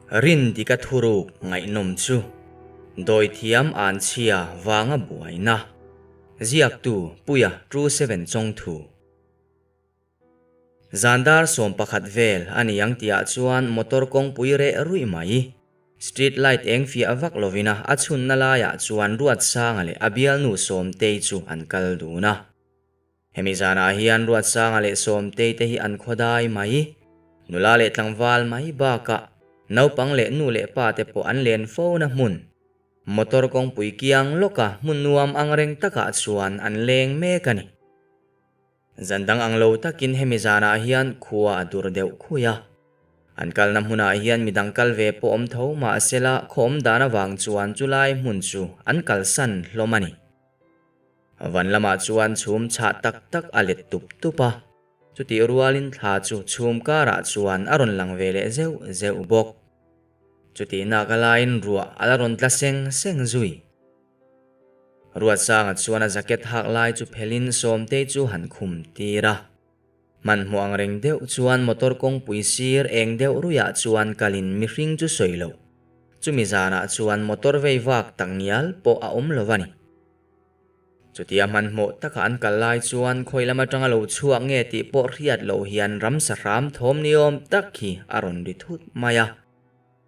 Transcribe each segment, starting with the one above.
Rindika thuruk ngaihnawm chu Dawithiam Anchhia vanga buaina ziaktu Puia True Seven Chawngthu. Zandar 11 vel a ni ang tihah chuan motor kawngpui reh ruih mai. Street light eng fiah vak lovina a chhunna laiah chuan Ruatsanga leh a bialnu Sawmtei chu an kal dun a. Hemi zanah hian Ruatsanga leh Sawmtei te hi an khawdai mai. Nula leh tlangval mai bakah naupang leh nu leh pa te pawh an len fo na hmun. Motor kawngpui kiang lawka hmun nuam angreng takah chuan an leng mek a ni. Zan dang ang lo takin hemi zanah hian khua a dur deuh khui a. An kalna hmunah hian midang kal ve pawh awm tho mahsela khaw awm dan avang chuan chulai hmun chu an kalsan hlawm a ni. Van lamah chuan chhum chhah tak tak a let tup tup a, chutih rualin thla chu chhum karah chuan a rawn lang ve leh zeuh zeuh bawk. Chutih nak a laiin ruah a la rawn tla seng seng zui. Ruatsanga chuan a jacket hak lai chu phelin Sawmtei chu han khum tir a. Hmanhmawh ang reng deuh chuan motor kawngpui sir eng deuh ruiah chuan kalin mihring chu sawi lo. Chumi zanah chuan motor vei vak tak ngial pawh a awm lo a ni. Chutia hmanhmawh taka an kal lai chuan khawi lam atanga lo chhuak nge tih pawh hriat loh hian ramsa hram thawm ni awm tak hi a rawn ri thut mai a.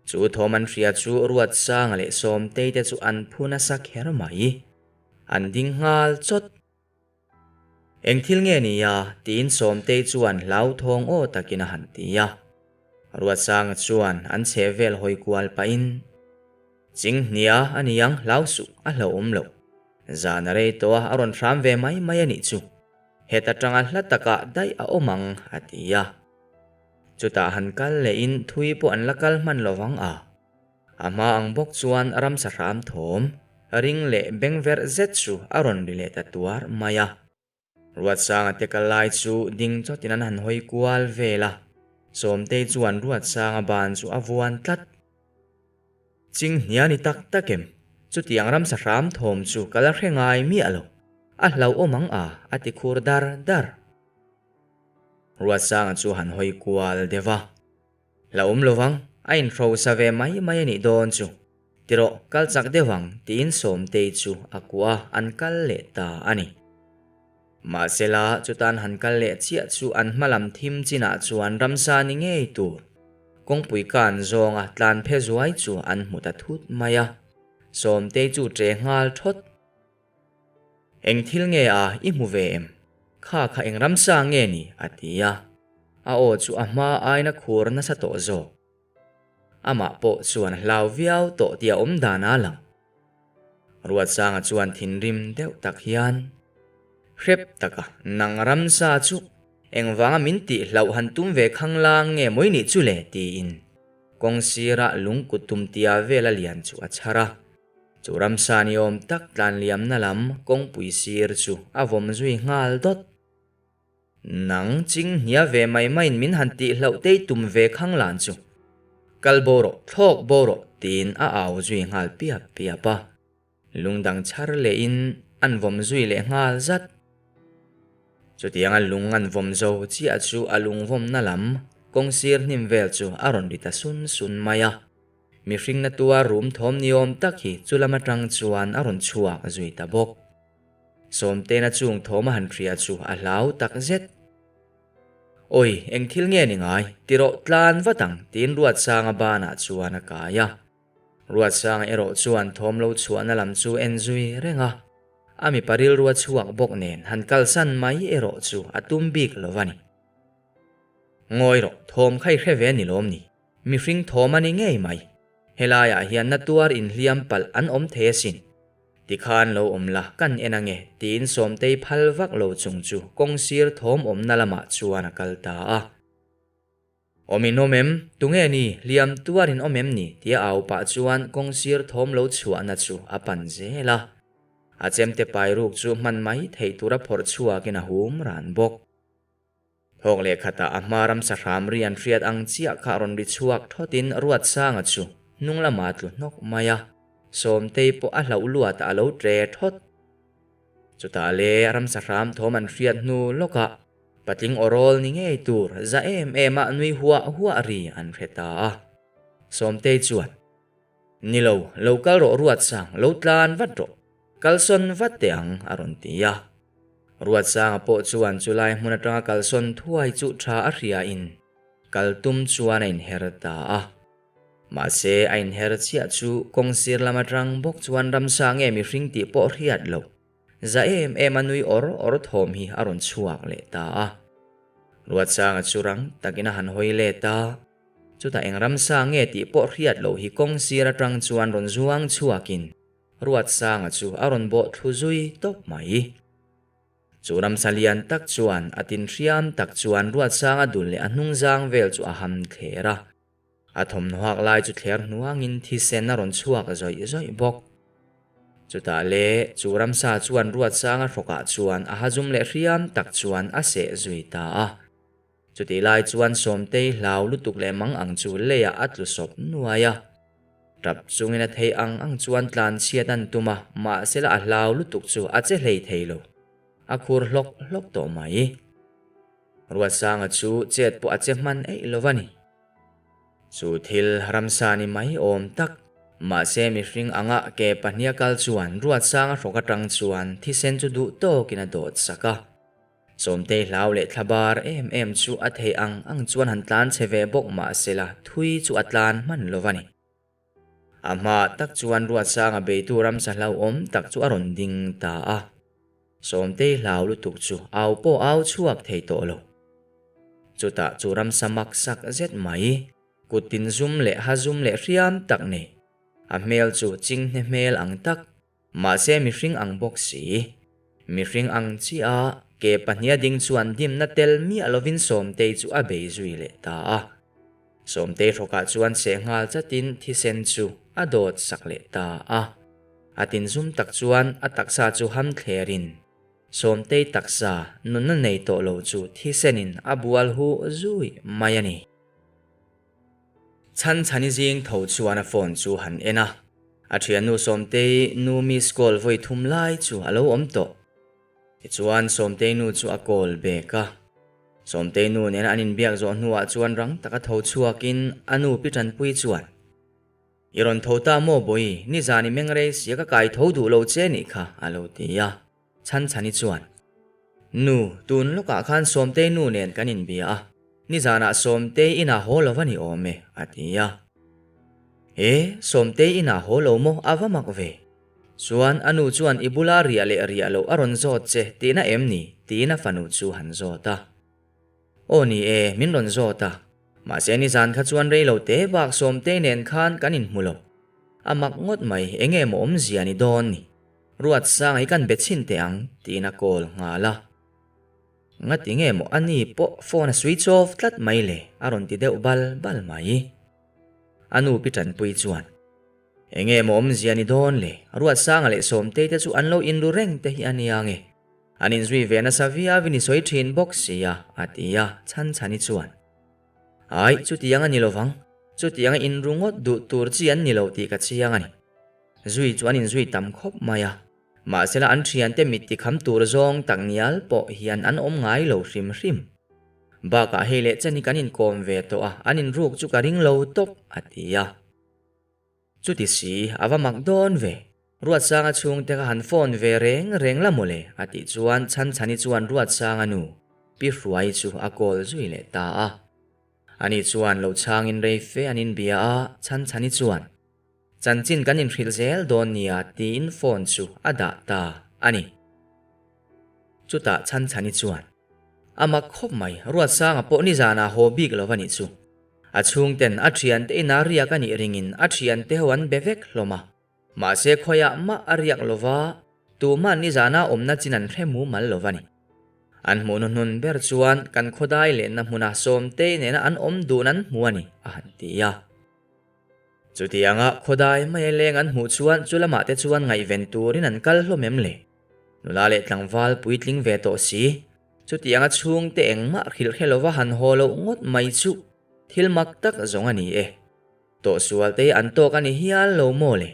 Chu thawm an hria chu Ruatsanga leh Sawmtei te chu an phu nasa kher mai. An ding nghal chawt. Eng thil nge ni a? tiin Sawmtei chuan hlauthawng aw takin a han ti a. Ruatsanga chuan an chheh vel hawi kual pahin, Chinghnia a ni ang, hlau suh, a hlauhawm lo. Zan a rei tawh a, a rawn hram ve mai mai a nih chu. Heta tanga hla takah daih a awm ang, a ti a. Chutah han kal lehin thui pawh an la kal hman lo vang a. A hma ang bawk chuan ramsa hram thawm, ring leh bengverh zet chu a rawn ri leh ta tuar mai a. Ruatsanga te kal lai chu ding chawtin an han hawi kual vel a, Sawmtei chuan Ruatsanga ban chu a vuan tlat. Chinghnia ni tak tak em? Chutiang ramsa hram thawm chu ka la hre ngai miah lo. A hlauhawm ang a, a ti khur dar dar. Ruatsanga chu han hawi kual deuh a. Hlauhawm lo vang, a inhrosa ve mai mai a nih dawn chu. Ti rawh, kal chak deuh ang, tiin Sawmtei chu a kuah a, an kal leh ta a ni. Mahsela, chutan han kal leh chiah chu an hma lam thim chinah chuan ramsa ni ngei tur kawngpui kan zawnga tlan phe zuai chu an hmu ta thut mai a. Sawmtei chu ṭe nghal ṭhawt. Eng thil nge a i hmu ve em? Kha kha eng ramsa nge ni? a ti a. A aw chu a hma aina khur nasa tawh zawk. Amah pawh chuan hlau viau tawh tih a awm dan a lang. Ruatsanga chuan thinrim deuh tak hian, Hrep taka nang ramsa chu engvanga min tih hlauh han tum ve khang lang nge mawi nih chu le? tiin kawng sira lungkut tum tia vela lian chu a chhar a. Chu ramsa ni awm tak tlanliamna lam kawngpui sir chu a vawm zui nghal dawt. Nang ching hnia ve mai maiin min han tih hlauh tei tum ve khang lan chu. Kal bo rawh, thlawk bo rawh tiin a au zui nghal piap piap a. Lungdang chhar lehin an vawm zui leh nghal zat. Chutianga lung an vawm zo chiah chu a lungvawmna lam kawng sir hnim vel chu a rawn ri ta sun sun mai a. Mihring na tua rum thawm ni awm tak hi chu lam atang chuan a rawn chhuak zui ta bawk. Sawmtena chung thawm a han hria chu a hlau tak zet. Awi, eng thil nge ni ngai? Ti rawh tlan vat ang, tiin Ruatsanga banah chuan a kai a. Ruatsanga erawh chuan thawm lo chhuahna lam chu en zui reng a. A mipa rilru a chhuak bawk nen han kalsan mai erawh chu a tum bik lo va ni. Ngawi rawh, thawm kha i hre ve ni lawm ni? Mihring thawm a ni ngei mai. Helaiah hian na tuar inhliam palh an awm thei asin. Tikhan lo awm la, kan en ange, tiin Sawmtei phal vak lo chung chu kawng sir thawm awmna lamah chuan a kal ta a. Awm in awm em? Tunge ni? Hliam tuar in awm em ni? tia au pah chuan kawng sir thawm lo chhuahna chu a pan zel a. A chemte pai ruk chu hman mai theih tura phawrh chhuakin a hum ran bawk. Thawk leh khatah a hma ramsa hram ri an hriat ang chiah kha rawn ri chhuak thawtin Ruatsanga chu hnung lamah a tlu hnawk mai a, Sawmtei pawh a hlauh luatah a lo tre thawt. Chutah le ramsa hram thawm an hriat hnu lawkah patling awrawl ni ngei tur za em em a nui huah huah ri an hre ta a. Sawmtei chuan, Ni lo, lo kal rawh Ruatsang, lo tlan vat rawh. Kalsawn vat teh ang, a rawn ti a. Ruatsanga pawh chuan chulai hmun atanga kalsawn thuai chu tha a hriain kal tum chuan a inher ta a. Mahse, a inher chiah chu kawng sir lam atang bawk chuan ramsa nge mihring tih pawh hriat loh. Za em em a nui awr awr thawm hi a rawn chhuak leh ta a. Ruatsanga chu rang takin a han hawi let a, chutah eng ramsa nge tih pawh hriat loh hi kawng sir atang chuan rawn zuang chhuakin Ruatsanga chu a rawn bawh thlu zui tawp mai. Chu ramsa lian tak chuan a tin hriam tak chuan Ruatsanga dul leh a hnungzang vel chu a ham thler a. A thawmhnaw hak lai chu thler hnuangin thisen a rawn chhuak zawih zawih bawk. Chutah le chu ramsa chuan Ruatsanga hrawkah chuan a hazum leh hriam tak chuan a seh zui ta a. Chutih lai chuan Sawmtei hlau lutuk leh mang ang chu leiah a tlu sawp nuai a. Tap chungin a thei ang ang chuan tlan chhiat an tum a, mahsela a hlau lutuk chu a che hlei thei lo. A khur hlawk hlawk tawh mai. Ruatsanga chu chet pawh a che hman eih lo va ni. Chu thil ramsa ni mai awm tak, mahse mihring anga ke pahniha kal chuan Ruatsanga hrawk atang chuan thisen chu duh tawkin a dawt sak a. Sawmtei hlau leh thlabar em em chu a thei ang ang chuan han tlan che ve bawk mahsela thui chu a tlan hman lo va ni. A hma tak chuan Ruatsanga beitu ramsa hlauhawm tak chu a rawn ding ta a. Sawmtei hlau lutuk chu au pawh au chhuak thei tawh lo. Chutah chu ramsa mak sak zet mai, kut tin zum leh ha zum leh hriam tak nei, a hmel chu chinghne hmel ang tak, mahse mihring ang bawk si. Mihring ang chiah ke pahniha ding chuan dimna tel miah lovin Sawmtei chu a bei zui leh ta a. Sawmtei hrawkah chuan seh nghal chatin thisen chu a dawt sak leh ta a. A tinzum tak chuan a taksa chu ham thlerin Sawmtei taksa nunna nei tawh lo chu thisenin a bual hu zui mai a ni. Chhanchhani zing tho chuan a phone chu han en a, a thiannu Sawmtei nu miss call vawi thum lai chu a lo awm tawh. Tichuan Sawmtei nu chu a call bek a. Sawmtei nu nena an inbiak zawh hnuah chuan rang taka tho chhuakin a nu pi Tanpui chuan, I rawn tho ta maw Bawi, nizan i meng rei sia ka kai tho duh lo che nih kha, a lo ti a. Chhanchhani chuan, Nu, tun lawkah khan Sawmtei nu nen kan inbia a, nizanah Sawmtei inah haw lo va ni awm e, a ti a. E, Sawmtei inah haw lo maw, a va mak ve. Chuan a nu chuan i bula riah leh riah loh a rawn zawt che tihna em ni? tiin a fanu chu han zawt a. Aw ni e, min rawn zawt a. Mahse nizan kha chuan rei lo te bak Sawmtei nen khan kan inhmu lo. A mak ngawt mai, enge maw awmzia ni dawn ni? Ruatsanga hi kan be chhin teh ang, tiin a call nghal a. Ngati nge maw a ni pawh phone a switch off tlat mai le, a rawn ti deuh bal bal mai. A nu pi Tanpui chuan. Enge maw awmzia ni dawn le? Ruatsanga leh Sawmtei te chu an lo inru reng te hi a nia nge? An inzui ve nasa viauin i sawi thin bawk sia, a ti a, Chhanchhani chuan. Ai, chutiang a ni lovang. Chutianga inru ngawt duh tur chi an ni lo tih ka chiang a ni. Zui chu an inzui tam khawp mai a. Mahsela an thiante mit tikham tur zawng tak ngial pawh hian an awm ngai lo hrim hrim. Bakah hei leh chen hi kan inkawm ve tawh a, an inruk chu ka ring lo tawp, a ti a. Chuti si, a va mak dawn ve. Ruatsanga chhungte kha han phone ve reng reng la mawle, a tih chuan Chhanchhani chuan Ruatsanga nu, Pi Hruai chu a call zui leh ta a. Ani chuan lo chhangin rei fe an inbia a, Chhanchhani chuan, Chanchin kan inhrilh zel dawn nia tiin phone chu a dah ta a ni. Chutah Chhanchhani chuan, A mak khawp mai, Ruatsanga pawh nizanah haw bik lo va nih chu. A chhungten a thiante ina riak a nih ringin a thiante ho an be vek hlawm a. Mahse khawiah mah a riak lo va, tumah nizana awmna chin an hre mumal lo va ni. An hmuh hnuhnun ber chuan kan khawdai lehna hmuna Sawmtei nena an awm dun an hmu a ni, a han ti a. Chutianga khawdai mai leng an hmuh chuan chu lamah te chuan ngaihven turin an kal hlawm em le? Nula leh tlangval puitling ve tawh si. Chutianga chhungte engmah hrilh hre lova han haw loh ngawt mai chu thil mak tak zawng a ni e. Tawhsual te hi an tawk a ni hial lo maw le?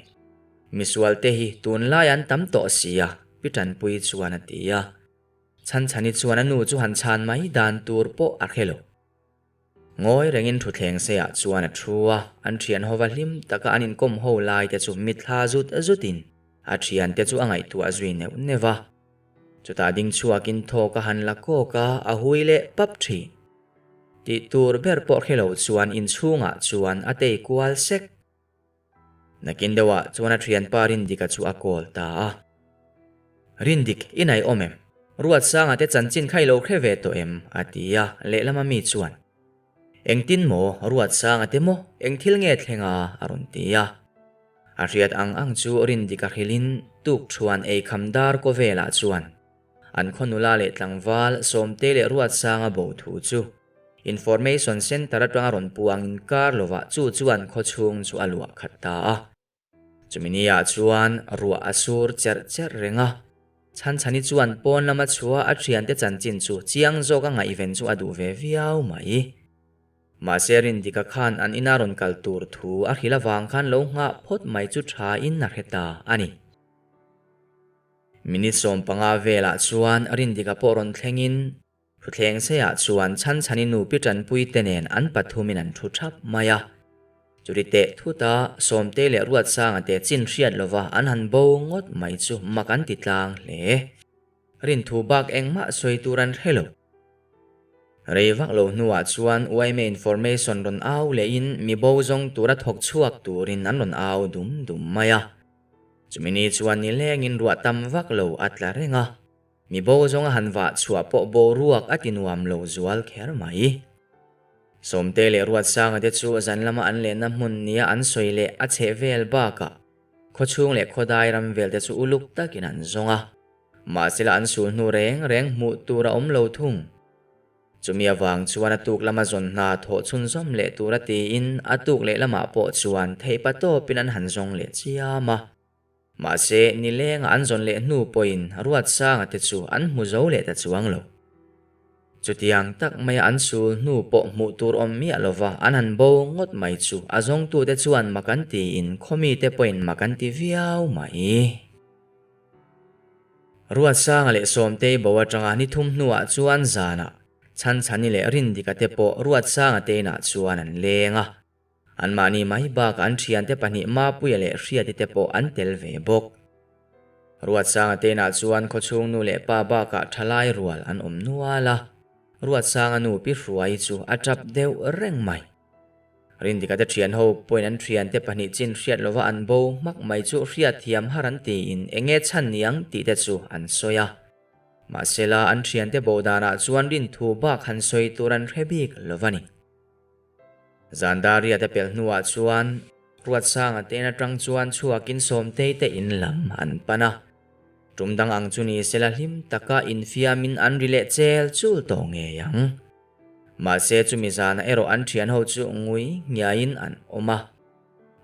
Misual te hi tunlai an tam tawh si a, Pi Tanpui chuan a ti a. Chhanchhani chuan a nu chu han chhan mai dan tur pawh a hre lo. Ngawi rengin thutthleng seiah chuan a thu a, an thian hova hlim taka an inkawm ho lai te chu mitthla zut zutin a thiante chu a ngaihtuah zui neuh neuh a. Chutah ding chhuakin thawk a han la kawk a, a hui leh pap thin. Tih tur ber pawh hre lo chuan inchhungah chuan a tei kual sek. Nakin deuhah chuan a thianpa Rindika chu a call ta a. Rindik, i naih awm em? Ruatsanga te chanchin kha i lo hre ve tawh em? a ti a, lehlama mi chuan, Engtin maw? Ruatsanga te maw? Eng thil nge thleng a? a rawn ti a. A hriat ang ang chu Rindika hrilhin tuk thuan eikham dar kaw velah chuan an khaw nula leh tlangval Sawmte leh Ruatsanga bo thu chu Information Centre atanga rawn puangin kar lovah chu chuan khaw chhung chu a luah khat ta a. Chumi niah chuan ruah a sur cherh cherh reng a, Chhanchhani chuan pawn lama chhuah a thiante chanchin chu chiang zawka ngaihven chu a duh ve viau mai. Mahse Rindika khan an ina rawn kal tur thu a hrilh avang khan lo nghah phawt mai chu tha in a hre ta a ni. Minute 15 velah chuan Rindika pawh rawn thlengin Thuthleng seiah chuan Chhanchhani nu Pi Tanpui te nen an pathumin an thu thap mai a. Churi teh thuta Sawmte leh Ruatsanga te chin hriat lova an han bo ngawt mai chu mak an ti tlang hle. Rinthu bak engmah sawi tur an hre lo. Rei vak lo hnuah chuan yma information rawn au lehin mi bo zawng tura thawk chhuak turin an rawn au dum dum mai a. Chumi ni chuan nilengin ruah tam vak lo a tla reng a, mi bo zawnga han vah chhuah pawh boruak a ti nuam lo zual kher mai. Sawmte leh Ruatsanga te chu zan lama an lenna hmun nia an sawi leh a chheh vel bakah khawchhung leh khawdai ram vel te chu uluk takin an zawng a, mahsela an sul hnu reng reng hmuh tur a awm lo thung. Chumi avang chuan a tuk lama zawn hna thawh chhunzawm leh tura tiin a tuk leh lamah pawh chuan theihpa tawpin an han zawng leh chiam a. Mahse, nilenga an zawn leh hnu pawhin Ruatsanga te chu an hmu zo leh ta chuang lo. Chutiang tak maia an sul hnu pawh hmuh tur awm miah lova an han bo ngawt mai chu a zawngtute chuan mak an tiin khawmite pawhin mak an ti viau mai. Ruatsanga leh Sawmtei bo atanga ni thum hnuah chuan zanah Chhanchhani leh Rindika te pawh Ruatsanga te inah chuan an leng a. Anmahni mai bakah an thiante pahnih Mapuia leh Hriati te pawh an tel ve bawk. Ruatsanga te inah chuan khawchhung nu leh pa bakah thalai rual an awm nual a. Ruatsanga nu Pi Hruai chu a tap deuh reng mai. Rindika te thian ho pawhin an thiante pahnih chin hriat lova an bo hmak mai chu hriat thiam har an tiin enge chhan niang tih te chu an sawi a. Mahsela an thiante bo danah chuan rinthu bak han sawi tur an hre bik lo va ni. Zandaria te pelh hnuah chuan Ruatsanga te in atang chuan chhuakin Sawmtei te in lam an pan a. Tum dang ang chu ni sela hlim taka infiamin an ri leh chel chul tawh ngei ang. Mahse chumi zana erawh an thian ho chu ngui ngiaiin an awm a.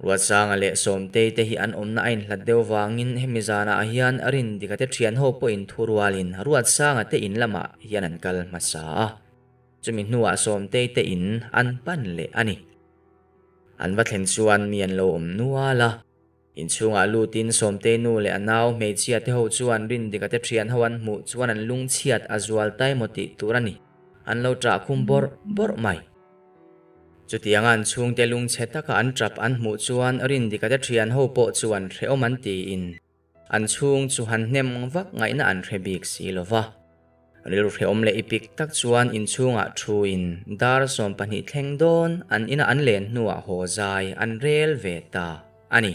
Ruatsanga leh Sawmtei te hi an awmna a inhlat deuh vangin hemi zanah hian Rindika te thian ho pawhin thu rualin Ruatsanga te in lamah hian an kal hmasa a. Chumi hnuah Sawmtei te in an pan leh a ni. An va thlen chuan mi an lo awm nual a. Inchhungah lutin Sawmtei nu leh a nau hmeichhia te ho chuan Rindika te thian ho an hmuh chuan an lungchhiat a zual tai maw tih tur a ni. An lo ṭah khum bawrh bawrh mai. Chutianga an chhungte lungchhe taka an ṭap an hmuh chuan Rindika te thian ho pawh chuan hrehawm an tiin an chhung chu han hnem vak ngaihna an hre bik si lo va. Rilru hrehawm leh ipik tak chuan inchhungah thuin dar 20 thleng dawn an ina an len hnuah haw zai an rel ve ta a ni.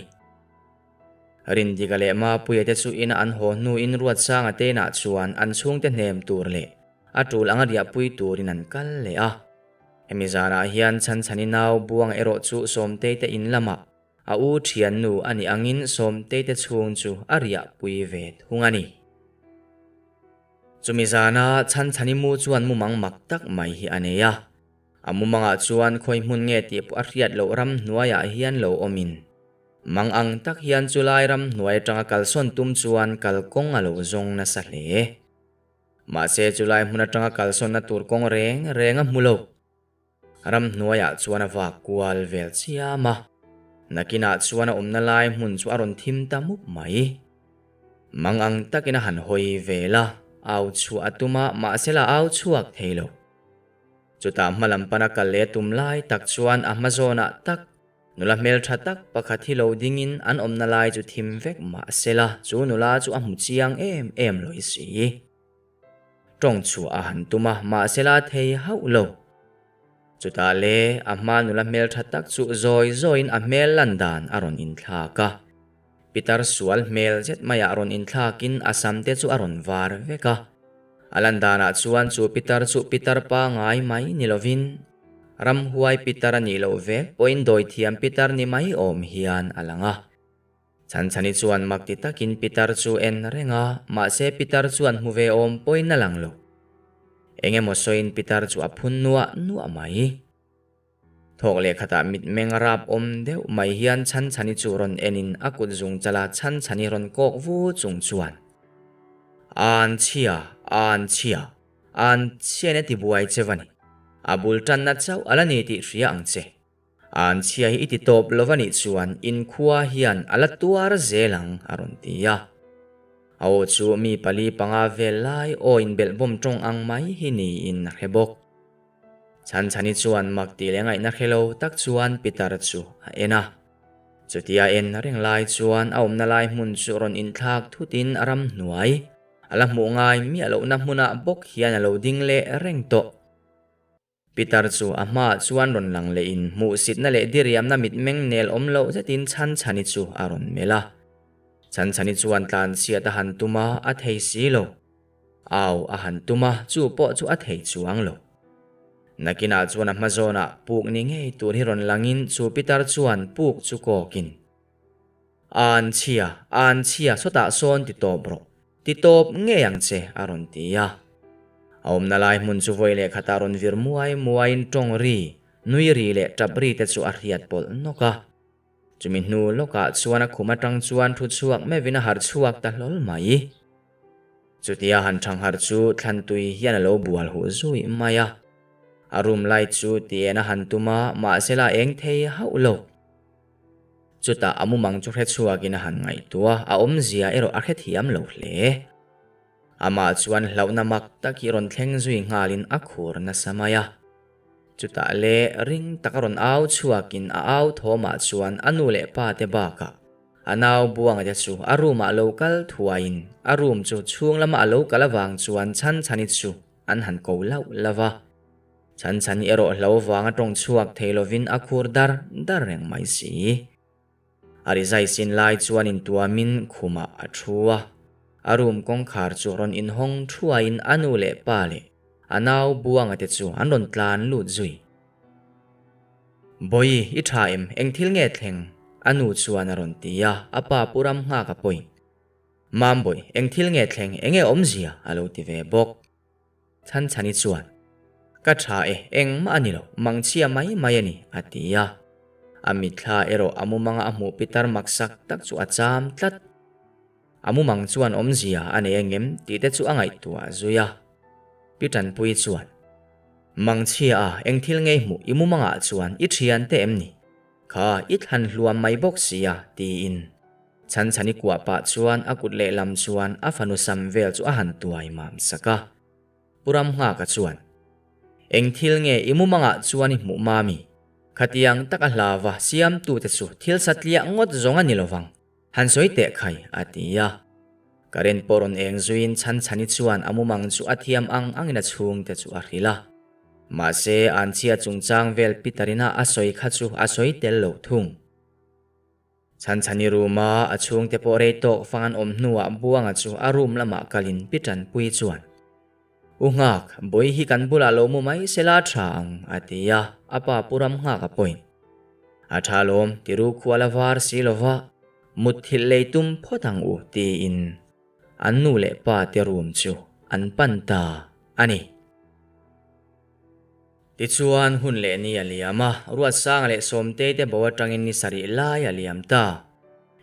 Rindika leh Mapuia te chu ina an haw hnuin Ruatsanga te inah chuan an chhungte hnem tur leh a tul anga riahpui turin an kal leh a. Hemi zanah hian Chhanchhani nau Buanga erawh chu Sawmtei te in lamah A u thiannu a nih angin Sawmtei te chhung chu a riahpui ve thung a ni. Chumi zana Chhanchhani mu chuan mumang mak tak mai hi a nei a. A mumangah chuan khawi hmun nge tih pawh a hriat loh ram hnuaiah hian lo awmin, mang ang tak hian chulai ram hnuai atanga kalsawn tum chuan kalkawng a lo zawng nasa hle. Mahse chulai hmun atanga kalsawnna tur kawng reng reng a hmu lo. Ramhnuaiah chuan a vak kual vel chiam a, nakinah chuan a awmna lai hmun chu a rawn thim ta mup mai. Mang ang takin a han hawi vel a, au chhuah a tum a, mahse la au chhuak thei lo. Chutah hmalam pana kal leh tum lai tak chuan a hma zawnah tak nula hmeltha tak pakhat hi lo dingin an awmna lai chu thim vek mah sela chu nula chu a hmu chiang em em lawi si. Tawng chhuah a han tum a, mahsela a thei hauh lo. Chutah le a hma nula hmeltha tak chu zawi zawiin a hmel lan dan a rawn inthlak a. Pitar sual hmel zet maiah rawn inthlakin a sam te chu a rawn var vek a. A lan danah chuan chu pitar chu pitar pangai mai ni lovin ramhuai pitar a nih loh vek pawhin dawithiam pitar ni mai awm hian a lang a. Chhanchhani chuan mak ti takin pitar chu en reng a, mahse pitar chuan hmu ve awm pawhin a lang lo. Eng emaw sawiin pitar chu a phun nuah nuah mai. Thawk leh khatah mitmeng rap awm deuh mai hian Chhanchhani chu rawn enin a kut zung chala Chhanchhani rawn kawk vu chung chuan, An chhia, an chhia, an chhiain a ti buai che va ni. A bul tanna chauh a la ni tih hria ang che. An chhia hi i ti tawp lo va nih chuan inkhua hian a la tuar zel ang, a rawn ti a. A aw chu mi pali panga vel lai aw inbelhbawm tawng ang mai hi niin a hre bawk. Chhanchhani chuan mak tih leh ngaihna hre lo tak chuan Peter chu a en a. Chutia en reng lai chuan a awmna lai hmun chu rawn inthlak thutin a ramhnuai a la hmuh ngai miah lohna hmunah bawk hian a lo ding leh reng tawh. Peter chu a hmaah chuan rawn lang lehin hmuhsitna leh diriamna mitmeng nel awm loh zetin Chhanchhani chu a rawn melh a. Chhanchhani chuan tlanchhiat a han tum a, a thei si lo. Au a han tum a, chu pawh chu a thei chuang lo. Nakinah chuan a hma zawnah puk ni ngei tur hi rawn langin chu pitar chuan puk chu kawkin, An chhia, an chhia, sawtah sawn ti tawp rawh, ti tawp ngei ang che, a rawn ti a. A awmna lai hmun chu vawi leh khatah rawn vir muai muaiin tawng ri, nui ri leh tap ri te chu a hriat pawlh nawk a. Chumi hnu lawkah chuan a khum atang chuan thu chhuak meuhin a harh chhuak ta hlawl mai. Chutia han thangharh chu Thlantui hian a lo bual huh zui mai a. A room light chu ti en a han tum a, mahsela a eng thei hauh lo. Chutah a mumang chu hre chhuakin a han ngaihtuah a, a awmzia erawh a hrethiam lo hle. Amah chuan hlauhna mak tak hi rawn thleng zui nghalin a khur nasa mai a. Chutah le ring taka rawn au chhuakin a au thawmah chuan a nu leh pa te bakah A nau Buanga te chu a room ah lo kal thuaiin a room chu chhung lama a lo kal avang chuan Chhanchhani chu an han ko lauh lauh a. Chhanchhani erawh hlo vanga tawng chhuak thei lovin a khur dar dar reng mai si. A rizai sin lai chuan intuamin khumah a thu a. A room kawngkhar chu rawn inhawng thuaiin a nu leh pa leh a nau Buanga te chu an rawn tlan lut zui. Bawi, i tha em? Eng thil nge thleng? A nu chuan a rawn ti a, a pa pu ram nghak a pawi. Mam Bawi, eng thil nge thleng? Eng nge awmzia? A lo ti ve bawk. Chhanchhani chuan, Ka tha e, engmah a ni lo, mangchhia mai mai a ni, a ti a. A mitthla erawh a mumanga a hmuh pitar maksak tak chu a cham tlat. A mumang chuan awmzia a nei angem tih te chu a ngaihtuah zui a. Pi Tanpuii chuan, Mangchhia a, eng thil ngei hmuh i mumangah chuan i thian te em ni? Kha, i thlan hluam mai bawk si a, tiin Chhanchhani kuah pah chuan a kut lehlam chuan a fanu sam vel chu a han tuai mam sak a. Pu Ramnghaka chuan, Eng thil nge i mumangah chuan i hmuh mami? Khatiang taka hlava siamtute chu thil satliah ngawt zawng a ni lovang. Han sawi teh khai, a ti a. Current pawh rawn eng zuiin Chhanchhani chuan a mumang chu a thiam ang angin a chhungte chu a hrilh a. Mahse, an chhia chungchang vel Peter-ina a sawi kha chu a sawi tel lo thung. Chhanchhani room-a a chhungte pawh rei tawk fang an awm hnuah Buanga chu a room lamah kalin Pi Tanpuii chuan, U Nghak, bawi hi kan bulah lo mu mai se la tha ang, a ti a, a pa Pu Ramnghak a point. A tha lawm, ti ru khual a var si lo va, mutthilh lei tum phawt ang u, tiin an nu leh pa te room chu an pan ta a ni. Tichuan, hun leh ni a liam a, Ruatsanga leh Sawmtei te bo atangin ni sarih lai a liam ta.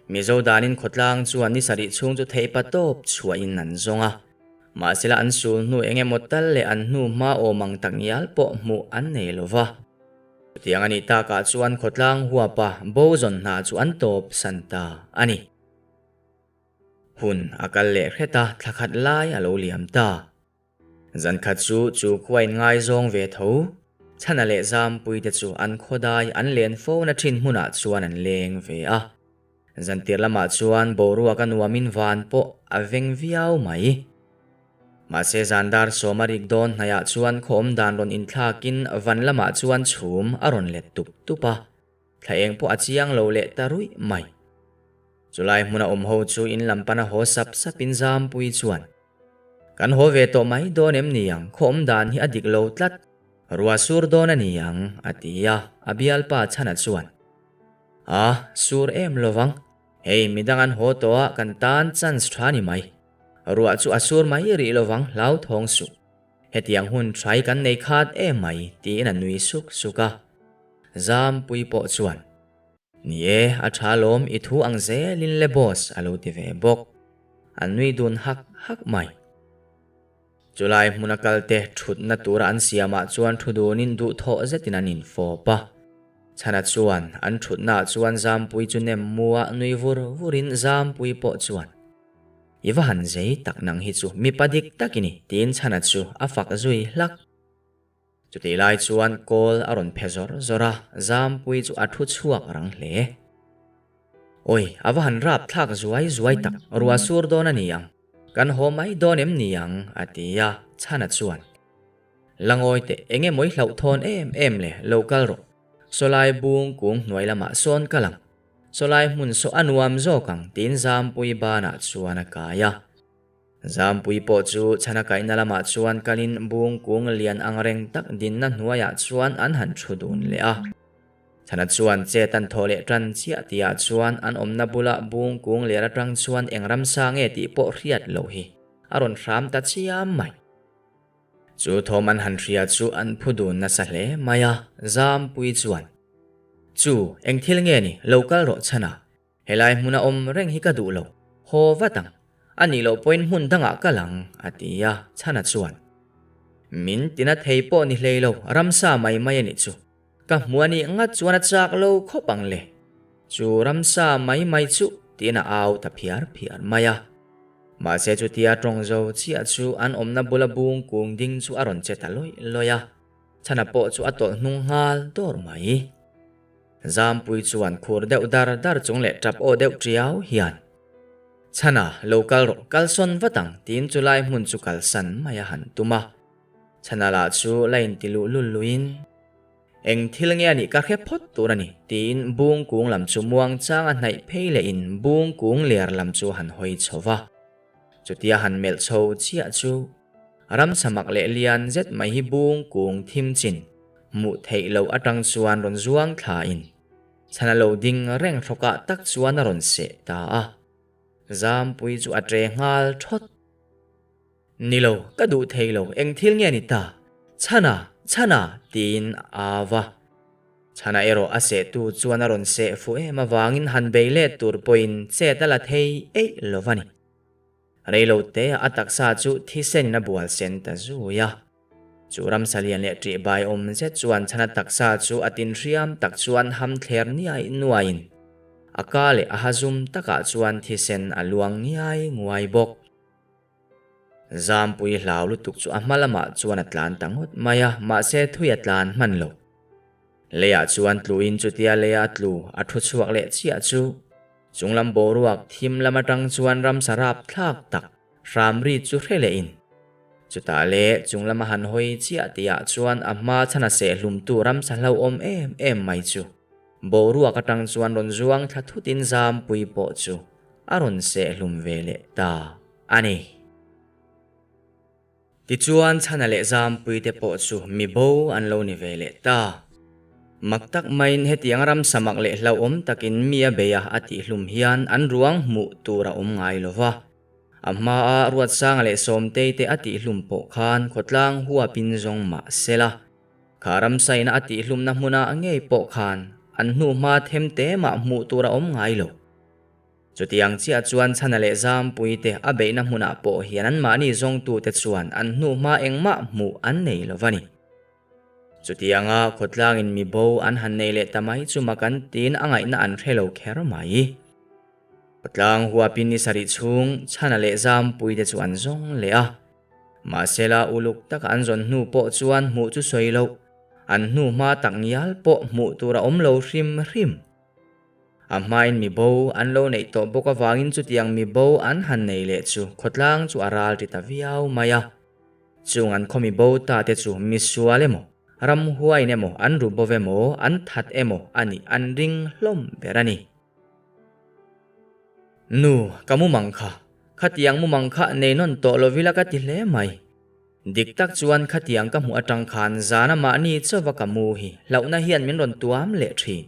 Mizo danin khawtlang chuan ni sarih chhung chu theihpa tawp chhuahin an zawng a. Mahsela an sul hnu eng emaw tal leh an hnu hma awm ang tak ngial pawh hmuh an nei lo va. Chutiang a nih takah chuan khawtlang huapa bo zawn hna chu an tawp san ta a ni. Hun a kal leh hret a, thla khat lai a lo liam ta. Zan khat chu chu khua in ngaizawng ve tho. Chhana leh Zampuite chu an khawdai an len fo na thin hmunah chuan an leng ve a. Zantir lamah chuan boruak a nuamin van pawh a veng viau mai. Mahse zan dar sawm a rik dawn hnaiah chuan khaw awm dan rawn inthlakin van lamah chuan chhum a rawn let tup tup a, thla eng pawh a chiang lo leh ta ruih mai. Chulai hmuna awm ho chu in lam pana haw sap sapin Zampui chuan, Kan haw ve tawh mai dawn em ni ang, khaw awm dan hi a dik lo tlat, ruah sur dawn a ni ang, a ti a, a bialpa Chhana chuan, A, sur em lovang, hei midang an haw tawh a, kan tan chance tha ni mai. Ruah chu a sur mai rih lovang hlauthawng suh. Hetiang hun trai kan nei khat em mai, tiin a nui suk suk a. Zampui pawh chuan, Ni e, a tha lawm i thu ang zelin le boss, a lo ti ve bawk. An nui dun hak hak mai. Chulai hmuna kalte thutna tura an siamah chuan thu dunin duhthawh zetin an infawp a. Chhana chuan an thutnaah chuan Zampui chu nem mua nui vur vurin Zampui pawh chuan, I va han zei tak nang hi chu mipa dik tak i ni, tiin Chhana chu a fak zui hlak. Chutih lai chuan kawl a rawn phe zawr zawr a, Zampui chu a thu chhuak rang hle. Awi, a va han rap thlak zuai zuai tak, ruah sur dawn a ni ang, kan haw mai dawn em ni ang? a ti a, Chhana chuan, La ngawi teh, eng emaw i hlauhthawn em em le, lo kal rawh, sawlai bung kung hnuai lamah sawn kal ang, sawlai hmun saw a nuam zawk ang, tiin Zampui banah chuan a kai a. Zampui pawh chu chhana kaihna lamah chuan kalin bung kung lian ang reng tak dinna hnuaiah chuan an han thu dun leh a. Chhana chuan chet an thawh leh tan chiah tihah chuan an awmna bula bung kung ler atang chuan eng ramsa nge tih pawh hriat loh hi a rawn hram ta chiam mai. Chu thawm an han hria chu an phu dun nasa hle mai a, Zampui chuan, Chu, eng thil nge ni, lo kal rawh Chhana, Helai hmuna awm reng hi ka duh lo, haw vat ang, a nih loh pawhin hmun dangah kal ang, a ti a, Chhana chuan. Min tina thei pawh ni hlei lo, ramsa mai mai a nih chu. Ka hmu a nih ngat chuan a chak lo khawp ang le. Chu ramsa mai mai chu tiin a au ta phiar phiar mai a. Mahse chutia tawng zo chiah chu an awmna bula bung kung ding chu a rawn che ta lawih lawih a, Chhana pawh chu a tawlh hnung nghal dawr mai. Zampui chuan khur deuh dar dar chung leh tap aw deuh tiau hian, Chhana, lo kal rawh, kalsawn vat ang, tiin chu lai hmun chu kalsan mai a han tum a. Chhana lah chu la inti luh lul luiin, Eng thil nge a nih ka hre phawt tur a ni, tiin bung kung lam chu muang changa hnaih phei lehin bung kung ler lam chu a han hawi chho va. Chutia han melh chho chiah chu ramsamak leh lian zet mai hi bung kung thim chin Hmuh theih loh atang chuan rawn zuang thlain chhan a lo ding reng hrawkah tak chuan a rawn seh ta a. Zampui chu a tre nghal thawt. Ni lo, ka duh thei lo, eng thil nge ni ta? Chhana! Chhana! tiin a au va. Chhana erawh a sehtu chuan a rawn seh fuh em avangin han bei let tur pawhin chet a la thei eih lo va ni. Reilote a taksa chu thisen in a bual sen ta zui a. Chu ramsa lian leh ṭih bai awm zet chuan chhana taksa chu a tin hriam tak chuan ham thler niai nuaiin a ka leh a ha zum takah chuan thisen a luang ngiai nguai bawk. Zampui hlau lutuk chu a hma lamah chuan a tlan ta ngawt mai a, mahse thui a tlan hman lo. Leiah chuan tluin chutia leia a tlu a thu chhuak leh chiah chu chunglam boruak thim lam atang chuan ramsa rapthlak tak hram ri chu hre lehin Chutah leh chung lama han hawi chiah tihah chuan a hma chhana sehhlumtu ramsa hlauhawm em em mai chu boruak atang chuan rawn zuang thla thutin zampui pawh chu a rawn sehhlum ve leh ta a ni. Tichuan chhana leh zampui te pawh chu mi bo an lo ni ve leh ta. Mak tak maiin hetiang ramsa mak leh hlauhawm takin mi a bei a a tihhlum hian an ruang hmuh tur a awm ngai lo va. A hmaa Ruatsanga leh Sawmtei te a tihhlum pawh khan khawtlang huapin zawng mah se la, kha ramsaina a tihhlumna hmuna ngei pawh khan an hnuhma them te mah hmuh tur a awm ngai lo. Chutiang chiah chuan Chhana leh Zampui te a beihna hmunah pawh hian anmahni zawngtute chuan an hnuhma engmah hmuh an nei lo va ni. Chutianga khawtlangin mi bo an han nei leh ta mai chu mak an tiin a ngaihna an hre lo kher mai. Patlang huapin ni sarih chhung Chhana leh Zampui te chu an zawng leh a. Mahsela uluk taka an zawn hnu pawh chuan hmuh chu sawi loh. An hnu hma tak ngial pawh hmuh tur a awm lo hrim hrim. A hmain mi bo an lo neih tawh bawk avangin chutiang mi bo an han nei leh chu khawtlang chu a ral ri ta viau mai a. Chung an khaw mi bo ta te chu misual emaw, ramhuain emaw, an ru bo emaw, an that emaw a nih an ring hlawm ber a ni. Nu, ka mumang kha, khatiang mumang kha nei nawn tawh lovila ka ti hle mai. Dik tak chuan khatiang ka hmuh atang khan zana mahni chauva ka mu hi hlauhna hian min rawn tuam leh thin.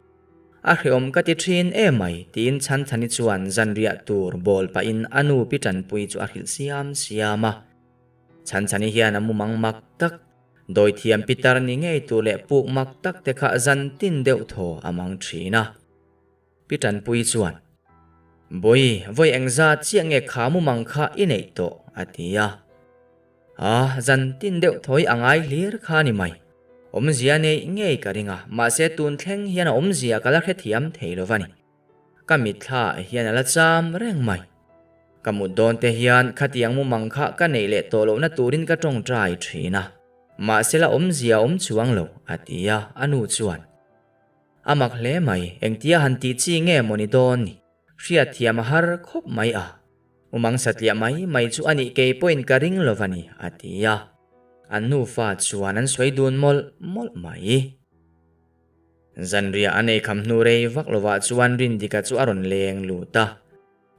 A hreawm ka ti thin emai tiin Chhanchhani chuan zanriah tur bawl pahin a nu pi tanpui chu a hrilh siam siam a. Chhanchhani hian a mumang mak tak, dawithiam pitar ni ngei tur leh puk mak tak te kha zan tin deuh thaw a mang thin a. Pi Tanpui chuan, Bawi, vawi engzat chiah nge kha mumang kha i neih tawh? a ti a. A, zan tin deuh thawi a ngai hlir kha ni mai. Awmzia neih ngei ka ring a, mahse tun thleng hian a awmzia ka la hrethiam thei lo va ni. Ka mitthla hian a la cham reng mai. Ka mut dawn te hian khatiang mumang kha ka neih leh tawh lohna turin ka tawngtai thin a, mahse la awmzia awm chuang lo, a ti a, a nu chuan. A mak hle mai, engtia han tih chi nge maw ni dawn ni? Hriatthiam a har khawp mai a. Umang satliah mai mai chu a nih kei pawhin ka ring lo va ni, a ti a. An nufa chuan an sawi dun mawlh mawlh mai. Zanriah an eikham hnu rei vak lovah chuan Rindika chu a rawn leng lut a.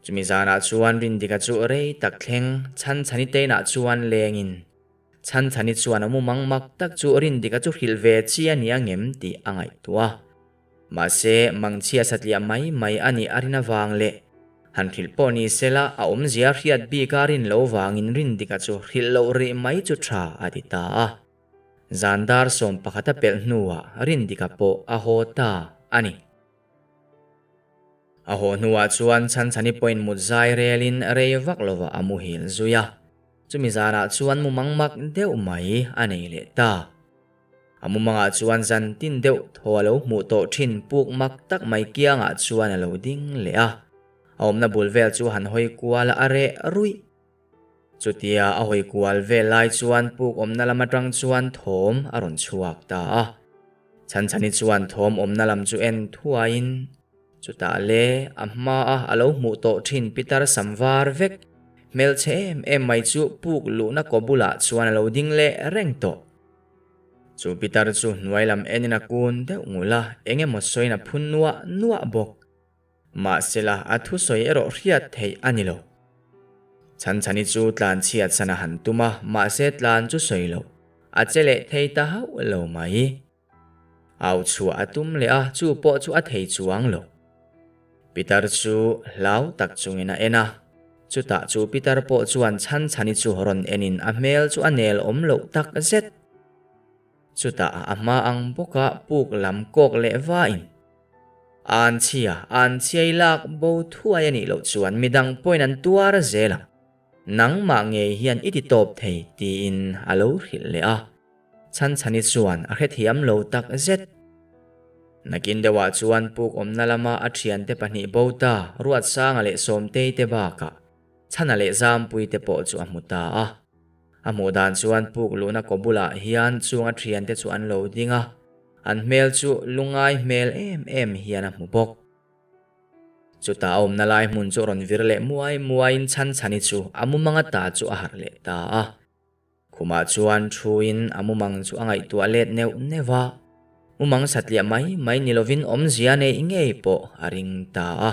Chumi zanah chuan Rindika chu rei tak thleng Chhanchhani teinah chuan lengin Chhanchhani chuan a mumang mak tak chu Rindika chu hrilh ve chi a ni ang em tih a ngaihtuah a. Mahse, mangchhia satliah mai mai a nih a rin avang leh han hrilh pawh ni sela a awmzia hriat bik a rin lo vangin Rindika chu hrilh loh rih mai chu tha a ti ta a. Zan dar 11 a pelh hnuah Rindika pawh a haw ta a ni. A haw hnuah chuan Chhanchhani pawhin mut zai relin rei vak lovah a muhil zui a. Chumi zanah chuan mumang mak deuh mai a nei leh ta. A mumangah chuan zan tin deuh thaw a lo hmuh tawh thin puk mak tak mai kiangah chuan a lo ding leh a. A awmna bul vel chu han hawi kual a, a reh ruih. Chutia a hawi kual vel lai chuan puk awmna lam atang chuan thawm a rawn chhuak ta a. Chhanchhani chuan thawm awmna lam chu en thuaiin chutah le a hmaa a lo hmuh tawh thin pitar sam var vek hmelchhe em em mai chu puk luhna kaw bulah chuan a lo ding leh reng tawh. Chu pitar chu hnuai lam enin a kun deuh ngul a, eng emaw sawiin a phun nuah nuah bawk. Mahsela a thusawi erawh hriat theih a ni lo. Chhanchhani chu tlan chhiat san a han tum a, mahse tlan chu sawi lo, a che leh thei ta hauh lo mai. Au chhuah a tum leh a, chu pawh chu a thei chuang lo. Pitar chu hlau tak chungin a en a, chutah chu pitar pawh chuan Chhanchhani chu rawn enin a hmel chu a nel awm loh tak zet. Chutah a hma ang bawka puk lam kawk leh vain Anchhia, anchhia i lak bo thuai a nih loh chuan midang pawhin an tuar zel ang. Nangmah ngei hian i ti tawp thei tiin a lo hrilh leh a. Chhanchhani chuan a hrethiam lo tak zet. Nakin deuhah chuan puk awmna lama a thiante pahnih bo ta Ruatsanga leh Sawmtei te bakah Chhana leh Zampui te pawh chu a hmu ta a. A hmuh dan chuan puk luhna kaw bulah hian chung a thiante chu an lo ding a. An hmel chu lungai hmel em em hian a hmu bawk. Chutah a awmna lai hmun chu rawn vir leh muai muaiin Chhanchhani chu a mumang ata chu a harh leh ta a. Khumah chuan thuin a mumang chu a ngaihtuah let neuh neuh a. Mumang satliah mai mai ni lovin awmzia neih ngei pawh a ring ta a.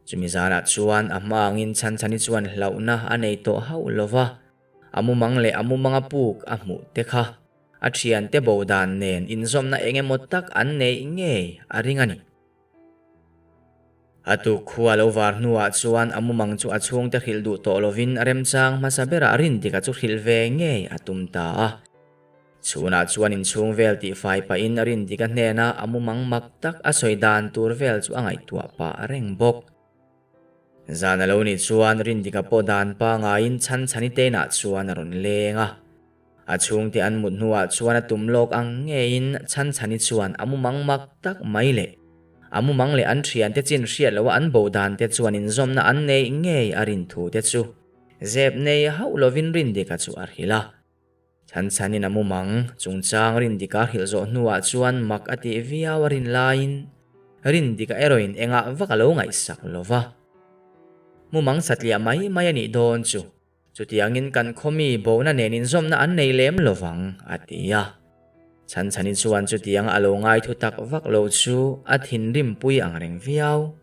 Chumi zanah chuan a hma angin Chhanchhani chuan hlauhna a nei tawh hauh lo va. A mumang leh a mumanga puk a hmuh te kha a thiante bo dan nen inzawmna eng emaw tak an neih ngei a ring a ni. A tuk khua lo var hnuah chuan a mumang chu a chhungte hrilh duh tawh lovin a remchang hmasa berah Rindika chu hrilh ve ngei a tum ta a. Chhunah chuan inchhung vel tihfai pahin Rindika hnena a mumang mak tak a sawi dan tur vel chu a ngaihtuah pah reng bawk. Zan a lo nih chuan Rindika pawh dan pangaiin Chhanchhani teinah chuan a rawn leng a. A chhungte an mut hnuah chuan a tum lawk ang ngeiin Chhanchhani chuan a mumang mak tak mai leh a mumang leh an thiante chin hriat loha an bo dan te chuan inzawmna an neih ngei a rin thu te chu zep nei hauh lovin Rindika chu a hrilh a. Chhanchhanin a mumang chungchang Rindika hrilh zawh hnuah chuan mak a tih viau a rin laiin Rindika erawhin engah vak a lo ngaihsak lo va. Mumang satliah mai mai a nih dawn chu chutiangin kan khawmi bona nen inzawmna an nei lem lo vang, a ti a. Chhanchhani chuan chutianga a lo ngaithu tak vak lo chu a thinrimpui ang reng viau.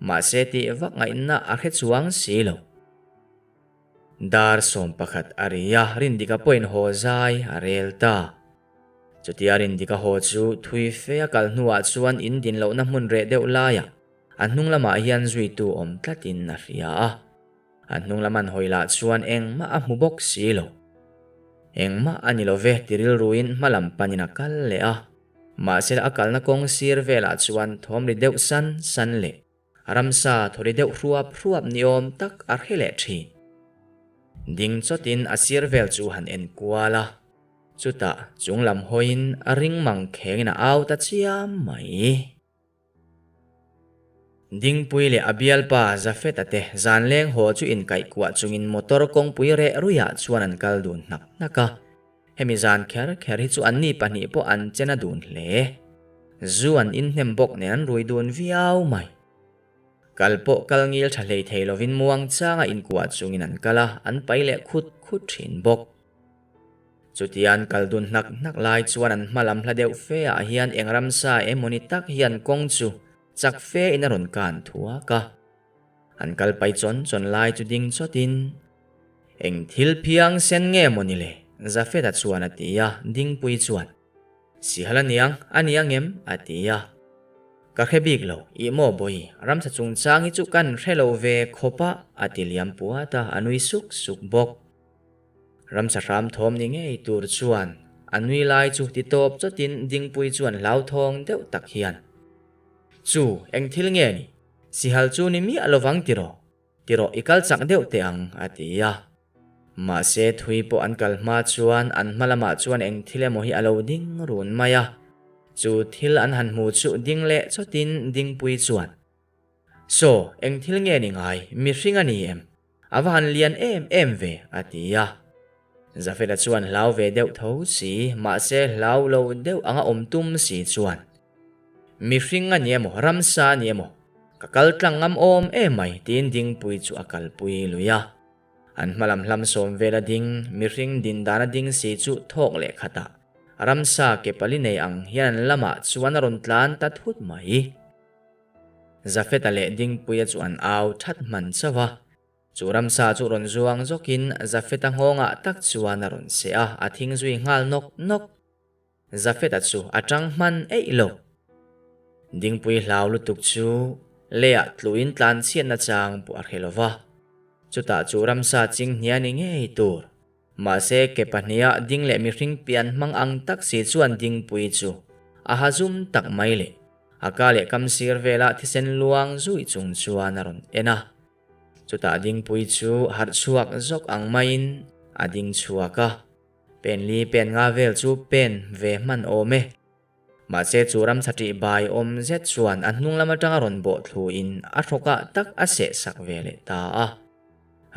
Mahse tih vak ngaihna a hre chuang si lo. Dar 11 a ri a, Rindika pawhin haw zai a rel ta. Chutia Rindika haw chu thui fe a kal hnuah chuan in din lohna hmun reh deuh laiah a hnung lamah hian zuitu awm tlatin a hria a. A hnung lam an hawi lah chuan engmah a hmu bawk si lo. Engmah a ni lo ve ti rilruin hma lam panin a kal leh a. Mahse a kalna kawng sir velah chuan thawm ri deuh san san leh Ramsa thawri deuh hruap hruap ni awm tak a hre leh thin. Ding chawtin a sir vel chu han en kual a, chutah chung lam hawiin a ring mang khengin a au ta chiam mai. Dingpui leh a bialpa Zafeta te zan leng haw chu inkaihkuah chungin motor kawngpui reh ruiah chuan an kal dun hnak hnak a. Hemi zan kher kher hi chu anni pahnih pawh an chen a dun hle. Zu an inhnem bawk nen an rui dun viau mai. Kal pawh kal ngil tha hlei thei lovin muang changa inkuah chungin an kal a, an pai leh khut khut thin bawk. Chutia an kal dun hnak hnak lai chuan an hma lam hla deuh fe ah hian eng ramsa emawni tak hian kawng chu chak fe in a rawn kan thuak a. An kal pai chawn chawn lai chu ding chawtin, Eng thil phiang sen nge maw ni le? Zafeta chuan a ti a, Dingpui chuan, Sihal a niang, a ni ang em? a ti a. Ka hre bik lo, ih maw bawi, ramsa chungchang hi chu kan hre lo ve khawp a, a ti liam puat a, a nui suk suk bawk. Ramsa hram thawm ni ngei tur chuan a nui lai chu ti tawp chawtin Dingpui chuan hlauthawng deuh tak hian, Chu, eng thil nge ni? Sihal chu ni miah lovang tiraw? Tiraw i kal chak deuh teh ang, a ti a. Mahse thui pawh an kal hma chuan an hma lamah chuan eng thil emaw hi a lo ding run mai a. Chu thil an han hmu chu ding leh chawtin Dingpui chuan, Saw, eng thil nge ni ngai, mihring a ni em? A va han lian em em ve, a ti a. Zafela chuan hlau ve deuh tho si, mahse hlau lo deuh anga awm tum si chuan, Mihring a ni emaw, ramsa a ni emaw, ka kal tlang ngam awm em mai, tiin Dingpui chu a kalpui lui a. An hma lam hlam sawm vela ding, mihring din dana ding si chu thawk leh khatah ramsa ke pali nei ang hian an lamah chuan a rawn tlan ta thut mai. Zafeta leh Dingpuia chu an au that hman chauh a. Chu ramsa chu rawn zuang zawkin Zafeta nghawngah tak chuan a rawn seh a, a thing zui nghal nawk nawk. Zafeta chu a tang hman eih lo. Dingpui hlau lutuk chu leiah tluin tlanchhiatna chang pawh a hre lo va. Chutah chu ramsa ching hnia ni ngei tur. Mahse ke pahniha ding leh mihring pian hmang ang tak si chuan Dingpui chu a ha zum tak mai le. A ka leh kam sir velah thisen luang zui chung chuan a rawn en a. Chutah Dingpui chu harh chhuak zawk ang maiin a ding chhuak a, pen li pen nga vel chu pen ve hman awm e. Mahse chu ramsa ṭih bai awm zet chuan a hnung lam aṭanga rawn bawh thluin a hrawkah tak a seh sak ve leh ta a.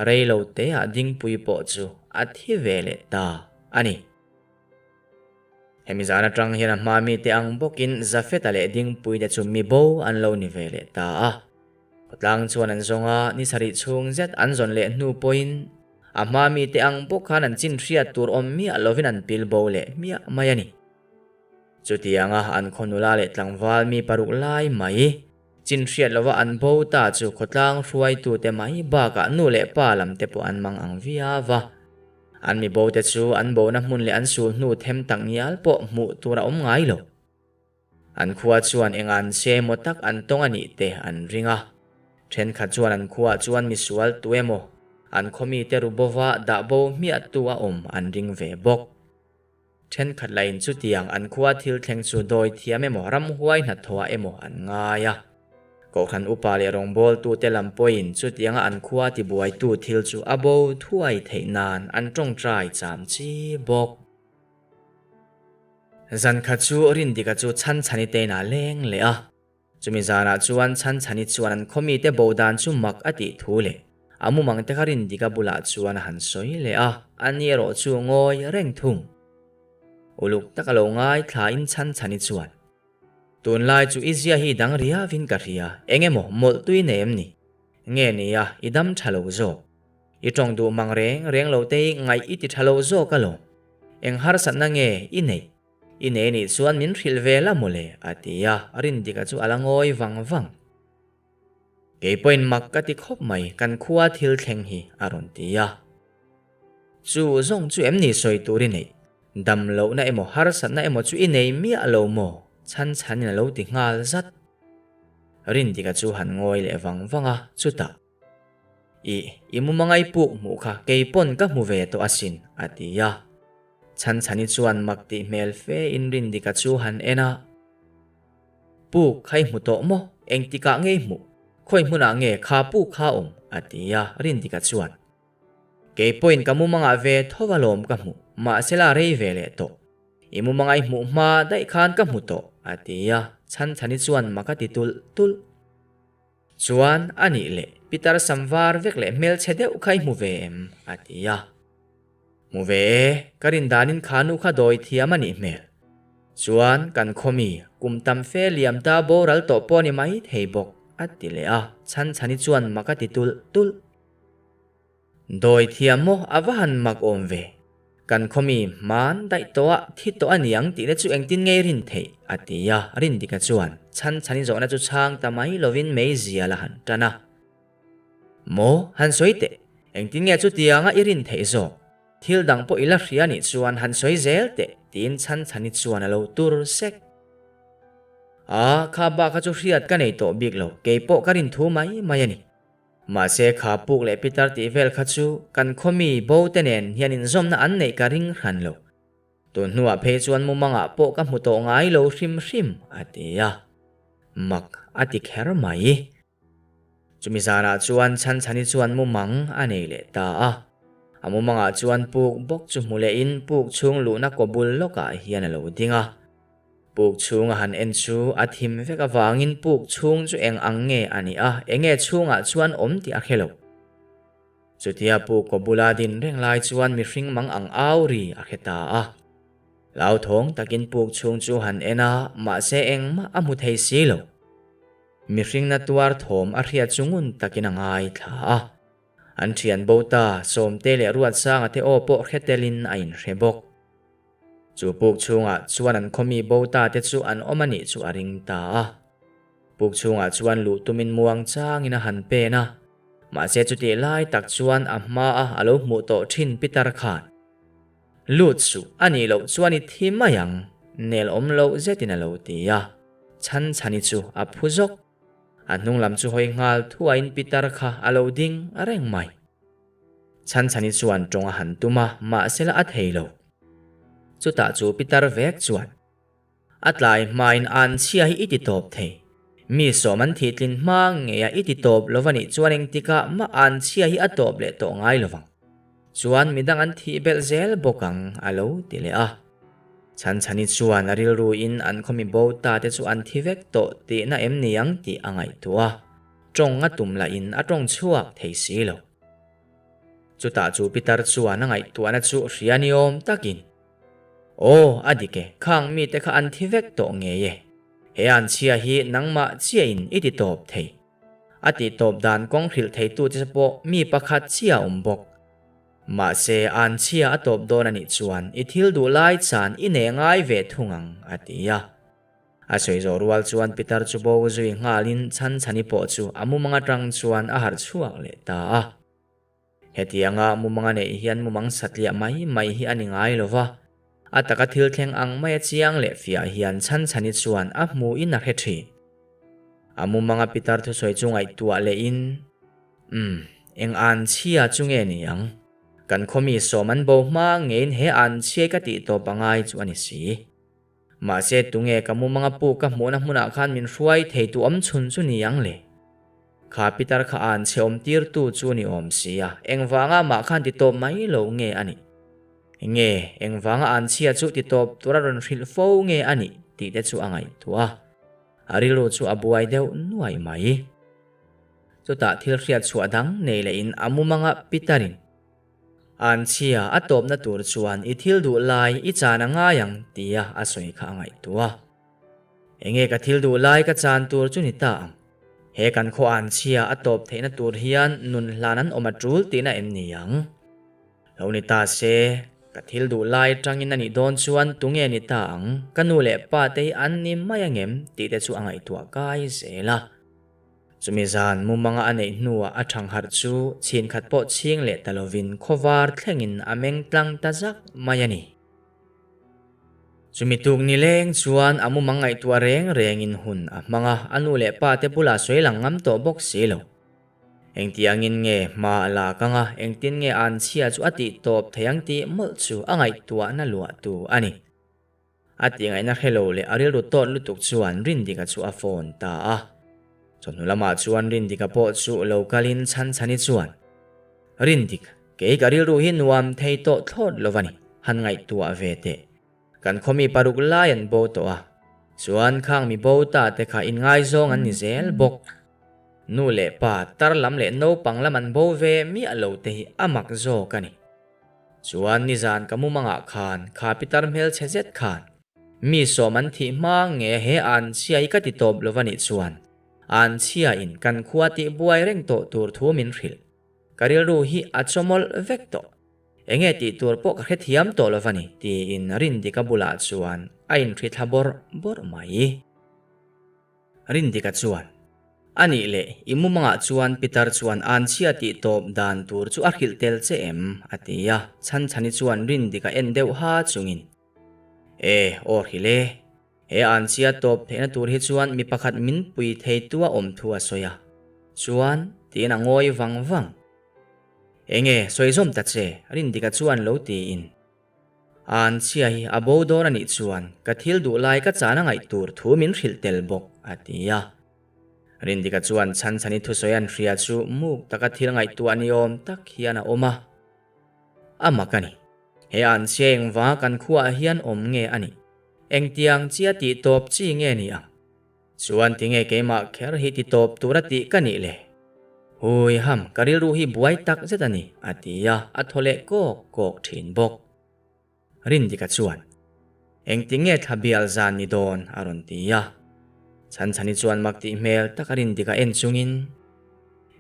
Rei lo teah Dingpui pawh chu a thi ve leh ta a ni. Hemi zan aṭang hian a hma mite ang bawkin Zafeta leh Dingpuite chu mi bo an lo ni ve leh ta a. Khawtlang chuan an zawng a, ni sarih chhung zet an zawn leh hnu pawhin a hma mite ang bawk khan an chin hriat tur awm miah lovin an pil bo leh hmiah mai a ni. Chutianga an khaw nula leh tlangval mi paruk lai mai chin hriat lova an bo ta chu khawtlang hruaitute mai bakah nu leh pa lam te pawh an mang ang viau va. An mi bo te chu an bona hmun leh an sul hnu them tak ngial pawh hmuh tur a awm ngai lo. An khua chuan eng an che emaw tak an tawng a nih te an ring a. Thenkhat chuan an khuaah chuan misual tu emaw, an khaw mite ru bova dah bo hmiahtu a awm an ring ve bawk. Thenkhat lahin chutiang an khua thil thleng chu dawi thiam emaw ramhuai hnathawhah emaw an ngai a. Kohhran upa leh rawngbawltute lam pawhin chutianga an khua tibuaitu thil chu a bo thuai theih nan an tawngtai cham chi bawk. Zan khat chu Rindika chu Chhanchhani te inah leng leh a. Chumi zanah chuan Chhanchhani chuan an khaw mite bo dan chu mak a tih thu leh. A mumang te kha Rindika bulah chuan a han sawi leh a, ani erawh chu ngawi reng thung. Uluk tak a lo ngaithla in chhan chhani chuan, Tunlai chu i zia hi dang riavin ka hria, eng emaw mawlh tui nei em ni? Nge nia, i dam tha lo zawk. I tawng duh mang reng reng lo te hi ngaih i ti tha lo zawk alawm. Eng harsatna nge i neih? I nei nih chuan min hrilh ve la mawle, a ti a, Rindika chu a la ngawi vang vang. Kei pawhin mak ka ti khawp mai, kan khua thil thleng hi, a rawn ti a. Chu zawng chu em ni sawi tur i neih? Dam lohna emaw harsatna emaw chu i nei miah lo maw? Chhan chhanin a lo ti nghal zat. Rindika chu han ngawi leh vang vang a, chutah, Ih, i mumangai puk hmuh kha kei pawn ka hmu ve tawh asin, a ti a. Chhan chhani chuan mak tih hmel fe in Rindika chu han en a. Puk kha i hmu tawh maw? Engtikah nge i hmuh? Khawi hmunah nge kha puk kha a awm? a ti a, Rindika chuan. Kei pawhin ka mumangah ve tho alawm ka hmuh, mahsela rei ve leh tawh. I mumanga i hmuh hma daih khan ka hmu tawh, a ti a, Chhanchhani chuan mak a ti tulh tulh. Chuan, a nih leh, pitar sam var vek leh hmelchhe deuh kha i hmu ve em? a ti a. Hmu ve e, ka rin danin kha nu kha dawi thiam a nih hmel. Chuan, kan khaw mi, kum tam fe liam ta boral tawh pawh a ni mai thei bawk, a ti leh a, Chhanchhani chuan mak a ti tulh tulh. Dawi thiam maw a va han mak awm ve. Kan khaw mi hman daih tawh a, thi tawh a niang tihna chu engtin ngei rin theih? a ti a, Rindika chuan chhan chhani zawhna chu chhang ta mai lovin meizial a han tan a. Maw, han sawi teh, engtin nge chutianga i rin theih zawk? Thil dang pawh i la hria nih chuan han sawi zel teh, tiin chhan chhani chuan a lo tur sek. A, kha bak kha chu hriat ka nei tawh bik lo, kei pawh ka rin thu mai mai a ni. Mahse kha puk leh pitar tih vel kha chu kan khaw mi bo te nen hian inzawmna an neih ka ring hran lo. Tun hnuah phei chuan mumangah pawh ka hmu tawh ngai lo hrim hrim, a ti a. Mak a ti kher mai. Chumi zanah chuan Chhanchhani chuan mumang a nei leh ta a. A mumangah chuan puk bawk chu hmu lehin puk chhung luhna kaw bul lawkah hian a lo ding a. Puk chhung a han en chu a thim vek avangin puk chhung chu eng ang nge a nih a, enge chhungah chuan awm tih a hre lo. Chutia puk kaw bula din reng lai chuan mihring mang ang au ri a hre ta a. Hlauthawng takin puk chhung chu han en a, mahse engmah a hmu thei si lo. Mihring na tuar thawm a hriat chu ngun takin a ngaithla a. An thian bo ta, Sawmte leh Ruatsanga te aw pawh hre telin a inhre bawk. Chu puk chhungah chuan an khawmi bo ta te chu an awm a nih chu a ring ta a. Puk chhungah chuan luh tumin muang changin a han pen a. Mahse chutih lai tak chuan a hmaa a lo hmuh tawh thin pitar khan, Lut suh, a nih loh chuan i thi mai ang, nel awm loh zetin a lo ti a. Chhan chhani chu a phu zawk. A hnung lam chu hawi nghal thuain pitar kha a lo ding reng mai. Chhanchhani chuan tawng a han tum a, mahsela a thei lo. Chutah chu pitar vek chuan, A tlai hmain an chhia hi i ti tawp thei. Mi sawm an thih tlin hma ngeia i ti tawp lo va nih chuan engtikah mah an chhia hi a tawp leh tawh ngai lo vang. Chuan midang an thih belh zel bawk ang, a lo ti leh a. Chhanchhani chuan a rilruin an khawmi bo ta te chu an thi vek tawh tihna em ni ang tih a ngaihtuah a. Tawng a tum lahin a tawng chhuak thei si lo. Chutah chu pitar chuan a ngaihtuahna chu hria ni awm takin, Aw, a dik e, khang mite kha an thi vek tawh ngei e. He an chhia hi nangmah chiahin i ti tawp thei. A tih tawp dan kawng hrilh theitute pawh mi pakhat chiah a awm bawk. Mahse, an chhia a tawp dawn a nih chuan i thil duh lai chan i nei ngai ve thung ang, a ti a. A sawi zawh rual chuan pitar chu bo zui nghalin Chhanchhani pawh chu a mumang atang chuan a harh chhuak leh ta a. Hetianga mumang a neih hian mumang satliah mai mai hi a ni ngai lo va, a taka thil thleng ang maia chiang leh fiah hian Chhanchhani chuan a hmuhin a hre thin. A mumanga pitar thusawi chu ngaihtuah lehin, Umm, eng an chhia chu nge ni ang? Kan khaw mi sawm an bo hma ngeiin he an chhiai ka tih tawp a ngai chu a ni si. Mahse tunge ka mumanga puk ka hmuhna hmunah khan min hruai thei tu awm chhun chu ni ang le? Kha pitar kha an chhe awm tirtu chu ni awm si a, engvanga mah khan ti tawp mai lo nge a nih? Nge engvanga an chhia chu ti tawp tura rawn hrilh fo nge a nih tih te chu a ngaihtuah a, a rilru chu a buai deuh nuai mai. Chutah thil hriat chhuah dang nei leh in a mumanga Peter-in Anchhia a tawpna tur chuan i thil duh lai i chan a ngai ang tia a sawi kha a ngaihtuah. Enge ka thil duh lai ka chan tur chu ni ta ang? He kan khaw anchhia a tawp theihna tur hian nun hlan an awm a tul tihna em ni ang? Lo ni ta se, ka thil duh lai atangin a nih dawn chuan tunge ni ta ang? Ka nu leh pa te hi an ni mai angem tih te chu a ngaihtuah kai zel a. Chumi zan mumanga a neih hnuah a thangharh chu chhin khat pawh chhing leh ta lovin khawvar thlengin a meng tlang ta zak mai a ni. Chumi tuk ni leng chuan a mumang ngaihtuah reng rengin hun a hmang a, a nu leh pa te bulah sawi lang ngam tawh bawk si lo. Engtiangin nge hma a lak ang a, engtin nge anchhia chu a tih tawp thei ang tih mawlh chu a ngaihtuahna luahtu a ni. A tihngaihna hre lo leh a rilru tawt lutuk chuan Rindika chu a phone ta a. Chawhnu lamah chuan Rindika pawh chu lo kalin Chhanchhani chuan, Rindik, kei ka rilru hi nuam thei tawh thlawt lo va ni, han ngaihtuah ve teh. Kan khawmi paruk lai an bo tawh a, chuan khang mi bo ta te kha inngaizawng an ni zel bawk. Nu leh pa tar lam leh naupang lam an bo ve miah lo te hi a mak zawk a ni. Chuan nizan ka mumangah khan kha pitar hmelchhe zet khan mi sawm an thih hma nge he anchhia hi ka ti tawp lo va nih chuan anchhia in kan khua tih buai reng tawh tur thu min hrilh. Ka rilru hi a chawmawlh vek tawh. Enge tih tur pawh ka hrethiam tawh lo va ni tiin Rindika bulah chuan a inhri thla bawrh bawrh mai. Rindika chuan, A nih leh, i mumangah chuan Pitar chuan anchhia tih tawp dan tur chu a hrilh tel che em? a ti a, Chhanchhani chuan Rindika en deuh ha chungin, E, aw hrilh e. He anchhia tawp theihna tur hi chuan mi pakhat min pui theitu a awm thu a sawi a. Chuan, tiin a ngawi vang vang. Enge, sawi zawm ta che, Rindika chuan lo tiin. Anchhia hi a bo dawn a nih chuan ka thil duh lai ka chan a ngaih tur thu min hrilh tel bawk, a ti a. Rindika chuan Chhanchhani thusawi an hria chu muk taka thil ngaihtuah ni awm tak hian a awm a. A mak a ni. He anchhia engvanga kan khuaah hian awm nge a nih? Engtiang chia tih tawp chi nge ni ang? Chuan tinge keimah kher hi ti tawp tura tih ka nih le? Hui ham, ka rilru hi buai tak zet a ni, a ti a, a thaw leh kawk kawk thin bawk. Rindika chuan, Engtinge thla bial zan ni dawn? a rawn ti a. Chhanchhani chuan mak tih hmel taka Rindika en chungin,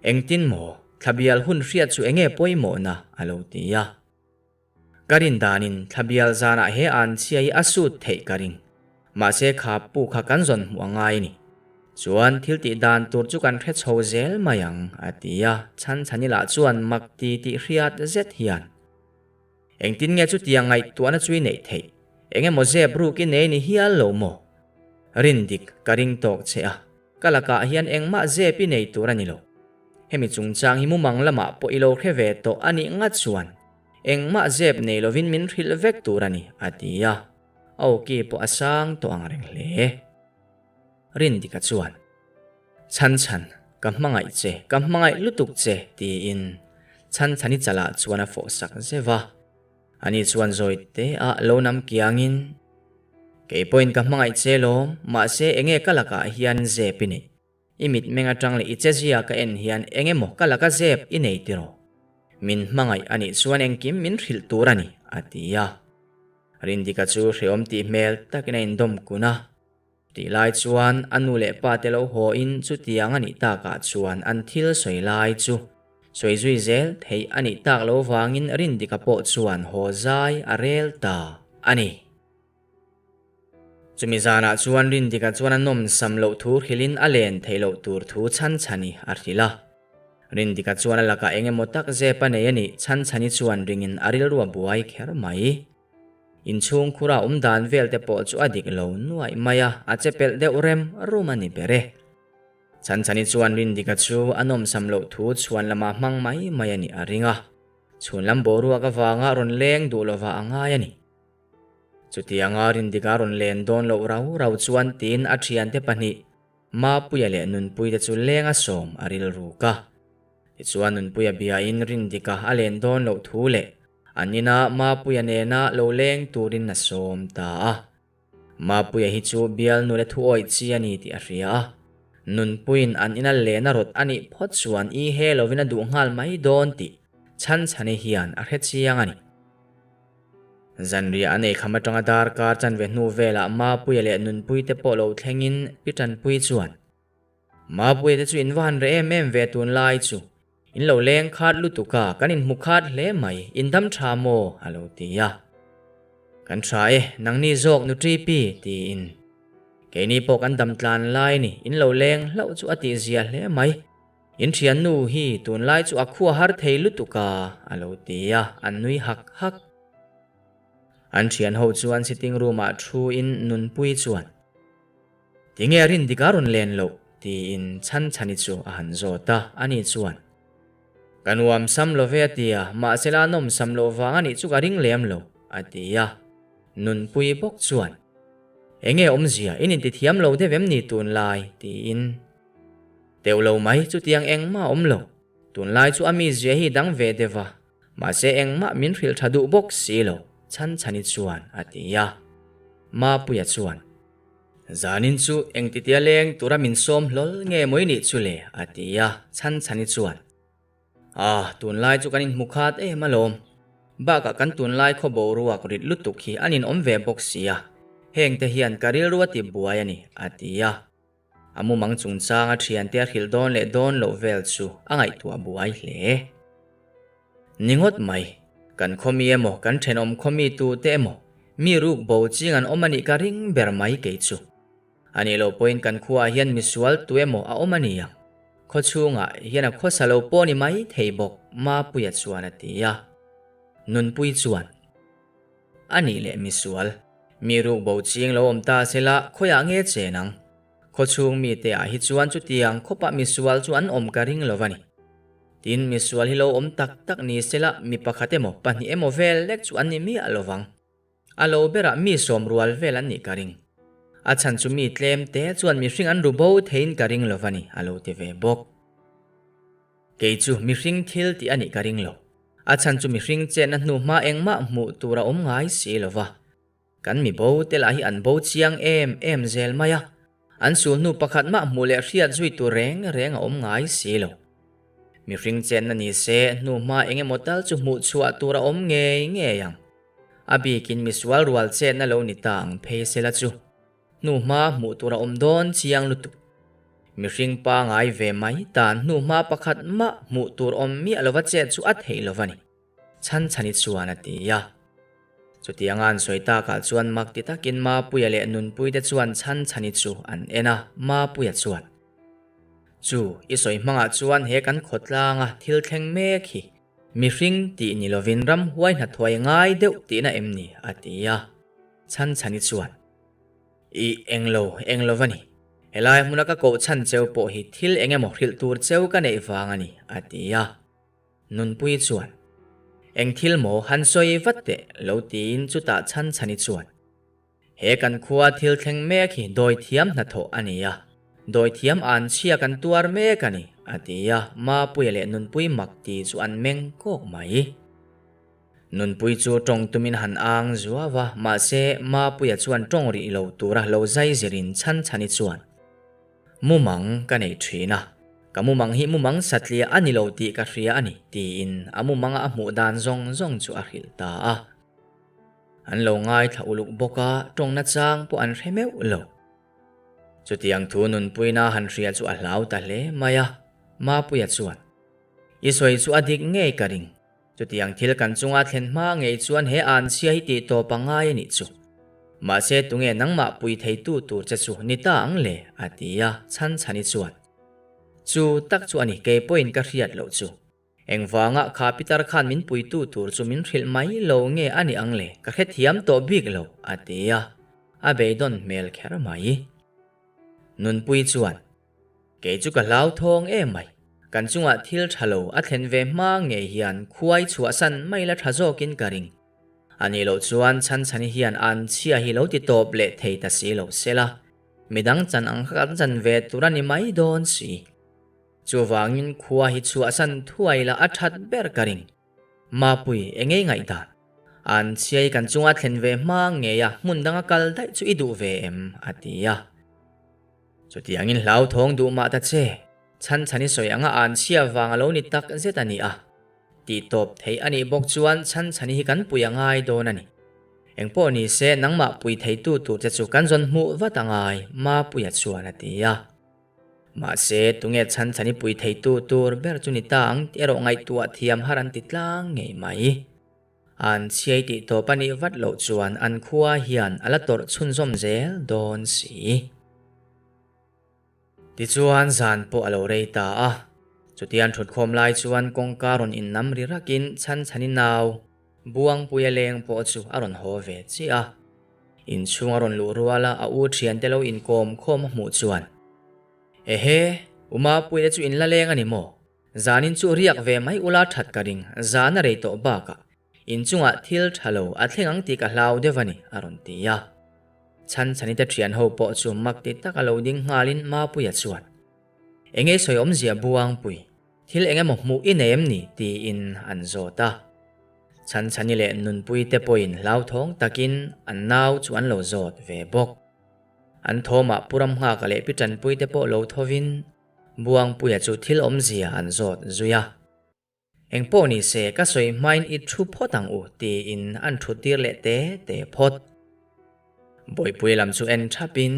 Engtin maw, thla bial hun hriat chu enge pawimawhna? a lo ti a. Ka rin danin thlabial zanah he anchhia hi a sut theih ka ring. Mahse kha pu kha kan zawn hmuh a ngai a ni. Chuan thil tih dan tur chu kan hre chho zel mai ang, a ti a, Chhanchhani lah chuan mak ti tih hriat zet hian. Engtin nge chutiang ngaihtuahna chu i neih theih? Eng emaw zep ruk i nei ni hial lo maw? Rin dik ka ring tawk che a, ka lakah hian engmah zep i nei tur a ni lo. Hemi chungchang hi mumang lamah pawh i lo hre ve tawh a nih ngat chuan Engmah zep nei lovin min hrilh vek tur a ni, a ti a. A awki pawh a sang tawh ang reng hle. Rindika chuan, Chhan chhan, ka hmangaih che, ka hmangaih lutuk che, tiin chhan chhani chalah chuan a fawh sak zeuh a. Ani chuan zawi te a lo nam kiangin, Kei pawhin ka hmangaih che lawm, mahse enge ka lakah hian zep i neih? I mitmeng atang leh i chezia ka en hian eng emaw ka laka zep i nei tiraw? Min hmangaih a nih chuan engkim min hrilh tur a ni, a ti a. Rindika chu hrehawm tih hmel takin a indawm kun a. Tih lai chuan a nu leh pa te lo haw in chutiang a nih takah chuan an thil sawi lai chu sawi zui zel theih a nih tak lo vangin Rindika pawh chuan haw zai a rel ta a ni. Chumi zanah chuan Rindika chuan a nawmsam loh thu hrilhin a len theih loh tur thu Chhanchhani a hrilh a. Rindika chuan a lakah eng emaw tak zep a nei a nih Chhanchhani chuan ringin a rilru a buai kher mai. Inchhung khura awm dan vel te pawh chu a dik lo nuaih mai a, a che pelh deuh rem rum a ni ber e. Chhanchhani chuan Rindika chu a nawmsam loh thu chhuan lamah hmang mai mai a nih a ring a. Chhun lam boruak avanga rawn leng duh lovah a ngai a ni. Chutianga Rindika rawn len dawn loh rau rau chuan tiin a thiante pahnih, Mapuia leh Nunpuite chu lenga sawm a rilruk a. Tichuan Nunpuia biain Rindika a len dawn loh thu leh an ina Mapuia nena lo leng turin a sawm ta a. Mapuia hi chu bialnu le thuawih chi a ni tih a hria a. Nunpuiin an ina len a rawt a nih phawt chuan i he lovin a duh nghal mai dawn tih Chhanchhani hian a hre chiang a ni. Zanriah an eikham atanga darkar chanve hnu velah Mapuia leh Nunpuite pawh lo thlengin Pi Tanpui chuan, Mapuia te chu in va han reh em em ve tunlai chu. In lo leng khat lutuk a, kan inhmu khat hle mai, in dam tha maw? a lo ti a. Kan tha e, nangni zawk nu Ṭipi, tiin. Keini pawh kan dam tlan lai ni, in lo leng hlauh chu a tihzia hle mai. In thiannu hi tunlai chu a khua har thei lutuk a, a lo ti a, an nui hak hak. An thianho chuan sitting room-ah thu-in Nunpui chuan. Tinge a rin dik a rawn len loh? tiin Chhanchhani chu a han zawt a, ani chuan, Ka nuam sam lo ve a ti a, mahsela a nawm sam loh vang a nih chu ka ring lem lo, a ti a. Nunpui bawk chuan, Enge awmzia, in intithiam lo deuh em ni tunlai? tiin, Teuh lo mai, chutiang engmah a awm lo, tunlai chu a mizia hi dang ve deuh a, Mahse engmah min hrilh tha duh bawk si lo, Chhanchhani chuan a ti a. Mapuia chuan, Zanin chu engtitia leng tura min sawm hlawl nge mawi nih chu le? a ti a. Chhanchhani chuan, Ah, tunlai chu kan inhmu khat em alawm. Bakah kan tunlai khaw boruak rit lutuk hi an inawm ve bawk si a, hengte hian ka rilru a ti buai a ni, a ti a. A mumang chungchang a thiante a hrilh dawn leh dawn loh vel chu a ngaihtuah buai hle. Ni ngawt mai, kan khawmi emaw kan thenawm khawmi tute emaw mi ruk bo ching an awm a nih ka ring ber mai kei chu. A nih loh pawhin kan khuaah hian misual tu emaw a awm a ni ang. Khaw chhungah hian a khawsa lo pawh ni mai thei bawk Mapuia chuan a ti a. Nunpui chuan. A nih leh misual, mi ruk bo ching lo awm ta sela khawiah nge chen ang? Khawchhung mite ah hi chuan chutiang khawpah misual chu an awm ka ring lo a ni. Tin, misual hi lo awm tak tak ni sela mi pakhat emaw pahnih emaw vel lek chu an ni miah lo vang. A lo berah mi sawm rual vel an nih ka ring. A chhan chu mi tlem te chuan mihring an ru bo theiin ka ring lo a ni, a lo ti ve bawk. Kei chu mihring thil tih a nih ka ring lo. A chhan chu mihring chenna hnu hma engmah hmuh tur a awm ngai si lo va. Kan mi bo te lah hi an bo chiang em em zel mai a, an sul hnu pakhat mah hmuh leh hriat zui tur reng reng a awm ngai si lo. Mihring chenna ni se hnu hma eng emaw tal chu hmuh chhuah tur a awm ngei ngei ang. A bikin misual rual chenna lo ni ta ang phei sela chu. Hnuhma hmuh tur a awm dawn chiang lutuk. Mihring pangai ve mai tan hnuhma pakhat mah hmuh tur awm miah lova chet chu a theih lo va ni. Chhanchhani chuan a ti a. Chutianga an sawi takah chuan mak ti takin Mapuia leh Nunpuite chuan Chhanchhani chu an en a, Mapuia chuan, Chu, i sawi hmangah chuan he kan khawtlanga thil thleng mek hi mihring tih ni lovin ramhuai hnathawih ngai deuh tihna em ni? a ti a. Chhanchhani chuan, Ih, englo, englo va ni. Helai hmuna ka koh chhan cheu pawh hi thil eng emaw hrilh tur cheu ka neih vang a ni, a ti a. Nunpui chuan, Eng thil maw han sawi vat teh, lo tiin chutah Chhanchhani chuan, He kan khua thil thleng mek hi dawithiam hnathawh a ni a, dawithiam an chhia kan tuar mek a ni, a ti a, Mapuia leh Nunpui mak ti chu an meng kawk mai. Nunpui chu tawng tumin han ang zuau a, mahse Mapuia chuan tawng rih lo tura lo zai zirin Chhanchhani chuan, Mumang ka nei thin a, ka mumang hi mumang satliah a ni lo tih ka hria a ni, tiin a mumanga a hmuh dan zawng zawng chu a hrilh ta a. An lo ngaithla uluk bawk a, tawng nachang pawh an hre meuh lo. Chutiang thu Nunpuina han hria chu a hlau ta hle mai a, Mapuia chuan, I sawi chu a dik ngei ka ring. Chutiang thil kan chunga thlen hma ngei chuan he anchhia hi tih tawp a ngai a nih chu. Mahse tunge nangmah pui theitu tur che chu ni ta ang le? a ti a, Chhanchhani chuan. Chu tak chu a ni kei pawhin ka hriat loh chu. Engvanga kha pitar khan min puitu tur chu min hrilh mai lo nge a ni ang le? Ka hrethiam tawh bik lo, a ti a, a beidawn hmel kher mai. Nunpui chuan. Kei chu ka hlauthawng em mai. Kan chungah thil tha lo a thlen ve hma ngei hian khuai chhuahsan mai la tha zawkin ka ring. A nih loh chuan Chhanchhani hian an chhia hi lo ti tawp leh thei ta si lo sela, midang chan ang kha kan chan ve tur a ni mai dawn si. Chuvangin khua hi chhuahsan thuai la a that ber ka ring. Mapui, engei ngaihdan? An chhiai kan chunga thlen ve hma ngei a hmun danga kal daih chu i duh ve em? a ti a. Chutiangin hlauthawng duh mah ta che, chhan chhan i sawi anga an chhia vang a lo ni tak zet a ni a. Tih tawp theih a nih bawk chuan chhan chhani hi kan pui a ngai dawn a ni. Engpawh ni se nangmah pui theitu tur che chu kan zawn hmuh vat a ngai, Mapuia chuan a ti a. Mahse, tunge chhan chhani pui theitu tur ber chu ni ta ang tih erawh ngaihtuah thiam har an ti tlang ngei mai. An chhiai tih tawp a nih vat loh chuan an khua hian a la tawrh chhunzawm zel dawn si. Tichuan zan pawh a lo rei ta a, chutian thutkhawm lai chuan kawngka rawn innam ri rakin chhan chhani nau Buangpuia leng pawh chu a rawn haw ve chiah a. Inchhung a rawn luh ruala a u thiante lo inkawm khawm a hmuh chuan, Ehe, u Mapuia chu in la leng a ni maw? Zanin chu riak ve mai ula that ka ring, zan a rei tawh bakah inchungah thil tha lo a thleng ang tih ka hlau deuh a ni, a rawn ti a. Chhan chhanite thian ho pawh chu mak ti tak a lo ding nghalin Mapuia chuan, Enge sawi awmzia Buangpui, thil eng emaw hmuh i nei em ni? tiin an zawt a. Chhan chhani leh Nunpuite pawhin hlauthawng takin an nau chu an lo zawt ve bawk. An thawmah Pu Ramnghaka leh Pi Tanpuite pawh lo thovin, Buangpuia chu thil awmzia an zawt zui a. Engpawh ni se ka sawi hmain i thu phawt ang u tiin an thu tir leh te te phawt. Bawihpui lam chu en thapin,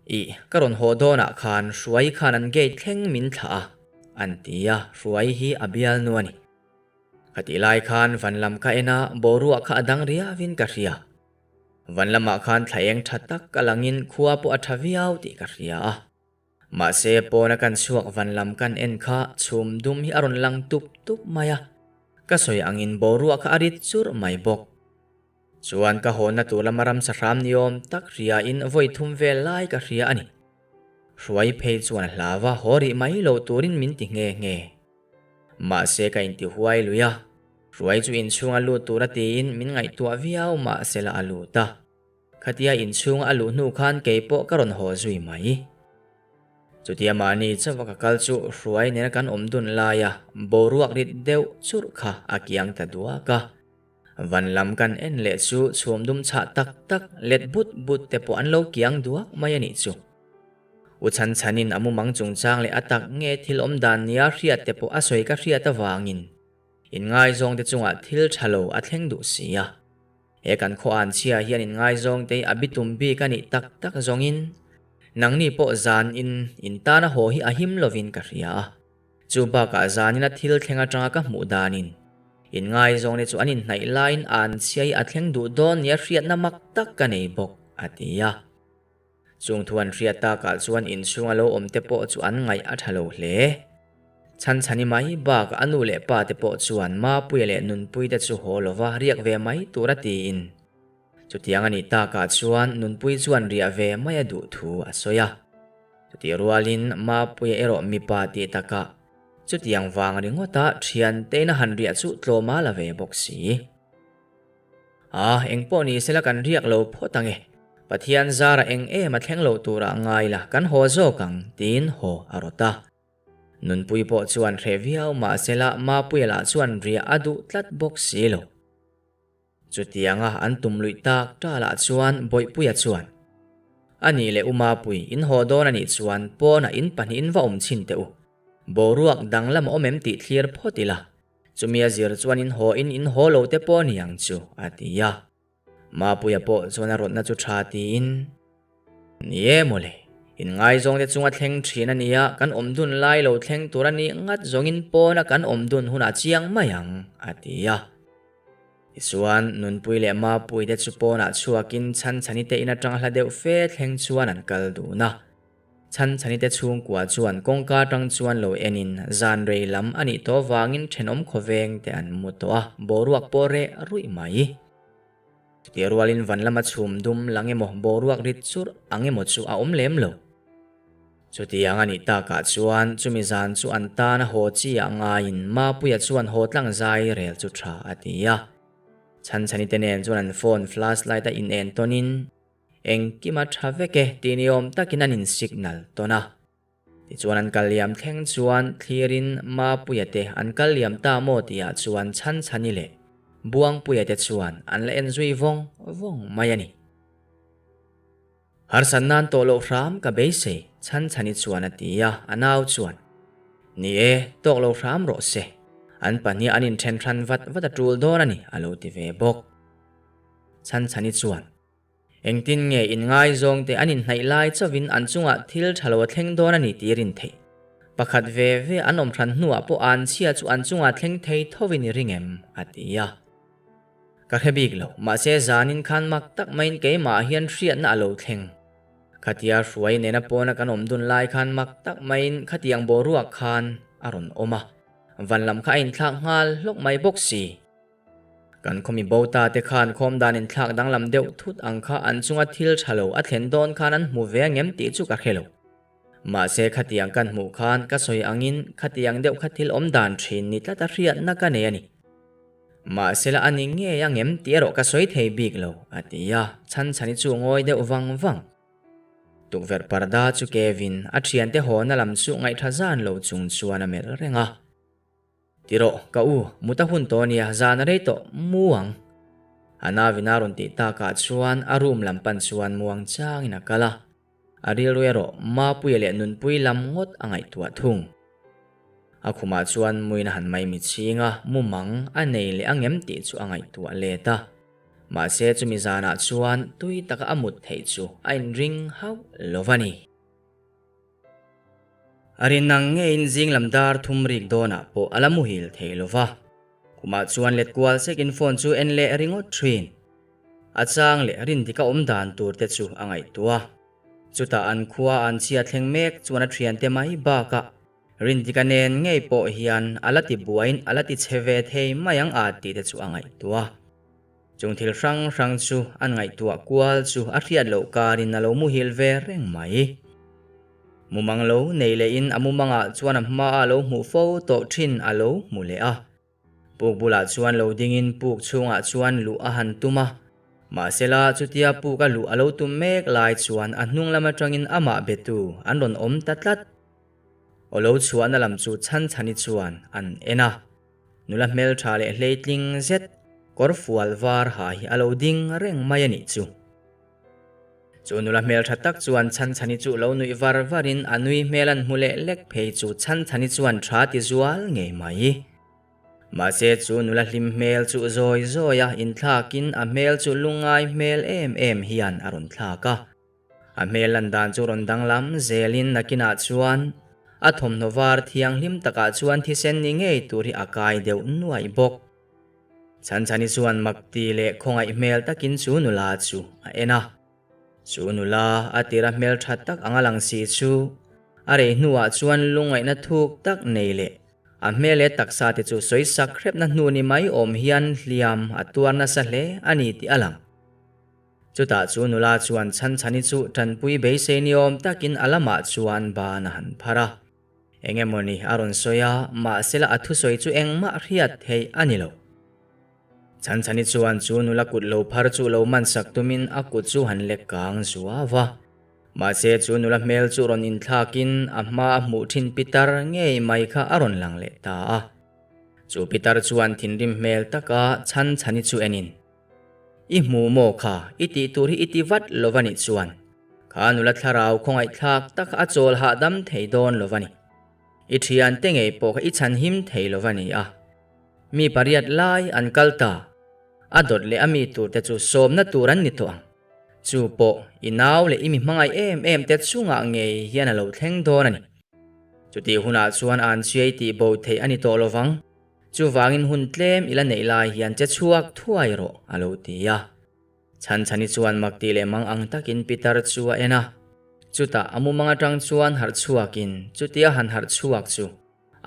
Ih, ka rawn haw dawnah khan Hruai khan an gate thleng min thlah a, an ti a, Hruai hi a bialnu a ni. Ka tih lai khan van lam ka en a, boruak kha a dang riavin ka hria. Van lamah khan thla eng tha tak a langin khua pawh a tha viau tih ka hria a. Mahse pawna kan chhuak van lam kan en kha chhum dum hi a rawn lang tup tup mai a, ka sawi angin boruak kha a rit churh mai bawk. Chuan ka hawnna tur lama ramsa hram ni awm tak hriain vawi thum vel lai ka hria a ni. Hruai phei chuan a hlau a, haw rih mai lo turin min ti nghe nghe. Mahse ka inti huai lui a, Hruai chu inchhunga lut tura tiin min ngaihtuah viau mahse la a lut a. Khatia inchhunga a luh hnu khan kei pawh ka rawn haw zui mai. Chutia mahni chauha ka kal chu Hruai nena kan awm dun laia boruak rit deuh churh kha a kiang ta duak a. Van lam kan en leh chu chhum dum chhah tak tak let but but te pawh an lo kiang duak mai a nih chu. U chhan chhanin a mumang chungchang leh a tak nge thil awm dan nia hriat te pawh a sawi ka hriat avangin inngaizawngte chungah thil tha lo a thleng duh si a. He kan khaw an chhia hian in ngaizawng te hi a bitum bik a nih tak tak zawngin nangni pawh zan in in tana haw hi a him lovin ka hria a. Chu bakah zanin a thil thleng atanga ka hmuh danin in ngaizawng te chu an inhnaih laiin an chhia hi a thleng duh dawn nia hriatna mak tak ka nei bawk, a ti a. Chung thu an hriat takah chuan inchhunga lo awm te pawh chu an ngaih a tha lo hle. Chhan chhani mai bakah a nu leh pa te pawh chuan Mapuia leh Nunpui te chu haw lova riak ve mai tur a tiin. Chutiang a nih takah chuan Nunpui chuan riah ve mai a duh thu a sawi a. Chutih rualin Mapuia erawh mipa tih takah chutiang vang ringawta thiantein a han riah chu tlawm a la ve bawk si. A, engpawh ni sela kan riak lo phawt ang e. Pathian zara eng em a thleng lo turah ngai la, kan haw zawk ang, tiin haw a rawt a. Nunpui pawh chuan hreh viau mah sela Mapuia lah chuan riah a duh tlat bawk si lo. Chutianga an tum luih tak ta lah chuan Bawihpuia chuan, A nih leh u Mapui, in haw dawn a nih chuan pawnah in pahnihin va awm chhin teh u. Boruak danglam a awm em tih thlir phawt ila, Chumi a zir chuan in haw in in haw lo te pawh a ni ang chu, a ti a. Mapuia pawh chuan a rawtna chu tha tiin, Ni e mawle, in ngaizawng te chunga thleng thin a nia, kan awm dun lai lo thleng tur a nih ngat zawngin pawna kan awm dun hunah chiang mai ang, a ti a. Tichuan, Nunpui leh Mapui te chu pawnah chhuakin Chhanchhani te in atanga hla deuh fe thleng chuan an kal dun a. Chhanchhani te chhungkua chuan kawngka atang chuan lo enin zan rei lam a nih tawh vangin thenawm khawveng te an mu tawh a, boruak pawh reh ruih mai. Chutih rualin van lama chhum dum lang emaw boruak rit churh ang emaw chu a awm lem lo. Chutiang a nih takah chuan chumi zan chu an tan a haw chi ah ngaiin Mapuia chuan haw tlang zai rel chu tha a ti a. Chhanchhani te nen chuan an phone flashlight a inen tawnin, Engkima tha vek e tih ni awm takin an in signal tawn a. Tichuan an kal liam thleng chuan thlirin Mapuia te an kal liam ta maw tihah chuan Chhanchhani leh Buangpuia te chuan an la en zui vawng vawng mai a ni. Harsat nan tawh loh hram ka beisei, Chhanchhani chuan a ti a, a nau chuan, Ni e, tawk lo hram rawh se. An pahnih an inthen hran vat vat a tul dawn a ni, a lo ti ve bawk. Chhanchhani chuan, Engtin nge inngaizawngte an inhnaih lai chauhin an chungah thil tha lo a thleng dawn a ni tih rin theih. Pakhat ve ve an awm hran hnuah pawh anchhia chu an chungah thleng thei thovin i ring em? a ti a. Ka hre bik lo, mahse zanin khan mak tak maiin keimah hian hriatna a lo thleng. Khatia hruai nena pawna kan awm dun lai khan mak tak maiin khatiang boruak khan a rawn awm a, van lam kha a inthlak nghal hlawk mai bawk si. Kan khawmi bo ta te khan khawm dan inthlak danglam deuh thut ang kha an chunga thil tha lo a thlen dawn khan an hmu ve angem tih chu ka hre lo. Mahse khatiang kan hmuh khan ka sawi angin khatiang deuh kha thil awm dan thin ni tlat a hriatna ka nei a ni. Mahse la a ni ngei angem tih erawh ka sawi thei bik lo, a ti a, Chhanchhani chu ngawi deuh vang vang. Tukverh parda chu Kevin a thiante hawna lam chu ngaihtha zan lo chung chuan a melh reng a. Ti rawh, ka u, mut a hun tawh ania, zan a rei tawh, mu ang. A navin a rawn tih takah chuan a room lam pan chuan muang changin a kal a. A rilru erawh Mapuia leh Nunpui lam ngawt a ngaihtuah thung. A khumah chuan muin a han maimi chhing a, mumang a nei leh angem tih chu a ngaihtuah let a. Mahse chumi zanah chuan tui taka a mut theih chu a inring hauh lo va ni. A rin ang ngeiin zing lam dar thum rik dawnah pawh a la muhil thei lo va. Khumah chuan let kual sekin phone chu en leh ringawt thin. A chang leh rin dik a awm dan tur te chu a ngaihtuah. Chutah an khua an chhia thleng mek chuan a thiante mai bakah rin dika nen ngei pawh hian a la ti buaiin a la ti chhe ve thei mai ang a tih te chu a ngaihtuah. Chung thil hrang hrang chu an ngaihtuah kual chu a hriat loh karin a lo muhil ve reng mai. Mumang lo nei lehin a mumangah chuan a hmaah lo hmuh fo tawh thin a lo hmu leh a. Puk bulah chuan lo dingin puk chhungah chuan luh a han tum a. Mahsela chutia puk a luh a lo tum mek lai chuan a hnung lam atangin amah betu an rawn awm ta tlat. Aw lo chhuahna lam chu Chhanchhani chuan an en a. Nula hmeltha leh hleitling zet kawr fual var ha hi a lo ding reng mai a nih chu. Chu nula hmeltha tak chuan Chhanchhani chu lo nuih var varin a nui hmel an hmu leh lek phei chu Chhanchhani chuan tha ti zual ngei mai. Mahse chu nula hlim hmel chu zawi zawi a inthlakin a hmel chu lungngai hmel em em hian a rawn thlak a. A hmel lan dan chu rawn danglam zelin nakinah chuan a thawmhnaw var thianghlim takah chuan thisen ni ngei tur hi a kai deuh nuaih bawk. Chhanchhani chuan makti leh khawngaih hmel takin chu nula chu a en a. Chu nula a tira hmeltha tak anga lang si chu a rei hnuah chuan lungngaihna thuk tak nei leh a hmel leh taksa te chu sawisak hrepna hnu ni mai awm hian hliam a tuar nasa hle a ni tih a lang. Chutah chu nula chuan Chhanchhani chu tanpui beisei ni awm takin a lamah chuan ban a han phar a. Eng emawni a rawn sawi a, mahsela a thusawi chu engmah hriat theih a ni lo. Chhanchhani chuan chu nula kut lo phar chu lo mansak tumin a kut chu han lek kang zuau a. Mahse chu nula hmel chu rawn inthlakin a hma a hmuh thin pitar ngei mai kha a rawn lang leh ta a. Chu pitar chuan thinrim hmel taka Chhanchhani chu enin. I hmu maw kha, i tih tur hi i ti vat lo va nih chuan kha nula thlarau khawngaihthlak tak a chawl hahdam thei dawn lo va ni. I thiante ngei pawh kha i chhanhim thei lo va ni a. Mi pariat lai an kal ta, a dawt leh a mi turte chu sawmna tur an ni tawh ang. Chu pawh i nau leh i mi hmangaih em em te chungah ngei hian a lo thleng dawn a ni. Chutih hunah chuan an chiai tih bo theih a ni tawh lo vang. Chuvangin hun tlem i la neih lai hian che chhuak thuai rawh, a lo ti a. Chhanchhani chuan mak tih leh mang ang takin Pitar chu a en a. Chutah a mumang atang chuan harh chhuakin chutia han harh chhuak chu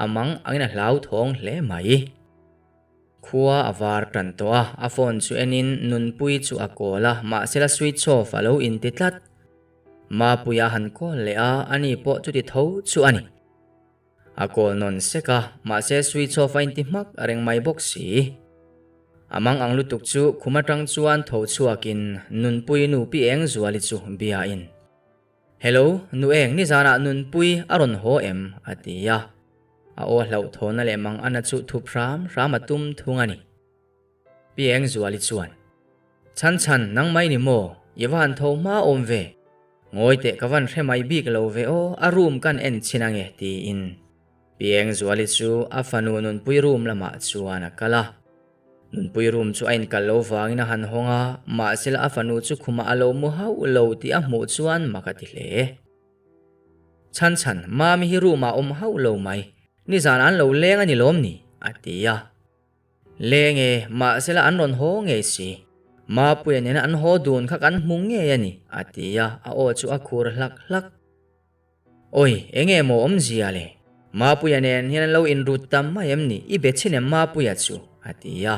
a mang angin a hlauthawng hle mai. Khua a var tan tawh a, a phone chu enin Nunpui chu a call a, mahsela switch off a lo inti tlat. Mapuia a han call leh a, ani pawh chuti tho chu a ni. A call nawn sek a, mahse switch off a inti hmak reng mai bawk si. A mang ang lutuk chu khum atang chuan tho chhuakin Nunpui nu Pi Engzuali chu biain, Hello, nu eng nizanah Nunpui a rawn haw em? a ti a. A aw hlauhthawna leh mang ana chu thup hram hram a tum thung a ni. Pi Engzuali chuan, Chhan chhan, nang mai ni maw? I va han tho hma awm ve. Ngawi teh ka van hre mai bik lo ve aw, a room kan en chhin ange tiin Piengzuali chu a fanu Nunpui room lamah chuan a kal a. Nunpui room chu a inkal lo vangin a han hawng a, mahsela a fanu chu khumah a lo mu hauh lo tih a hmuh chuan mak a ti hle. Chhan chhan, Mami hi room ah awm hauh lo mai, nizan an lo leng a ni lawm ni? a ti a. Leng e, mahsela an rawn haw ngei si. Mapuia nena an haw dun kha kan hmu ngei a ni, a ti a, a aw chu a khur hlak hlak. Awi, enge maw awmzia le? Mapuia nen hian an lo inrut tam mai em ni? I be chhin em Mapuia chu? a ti a.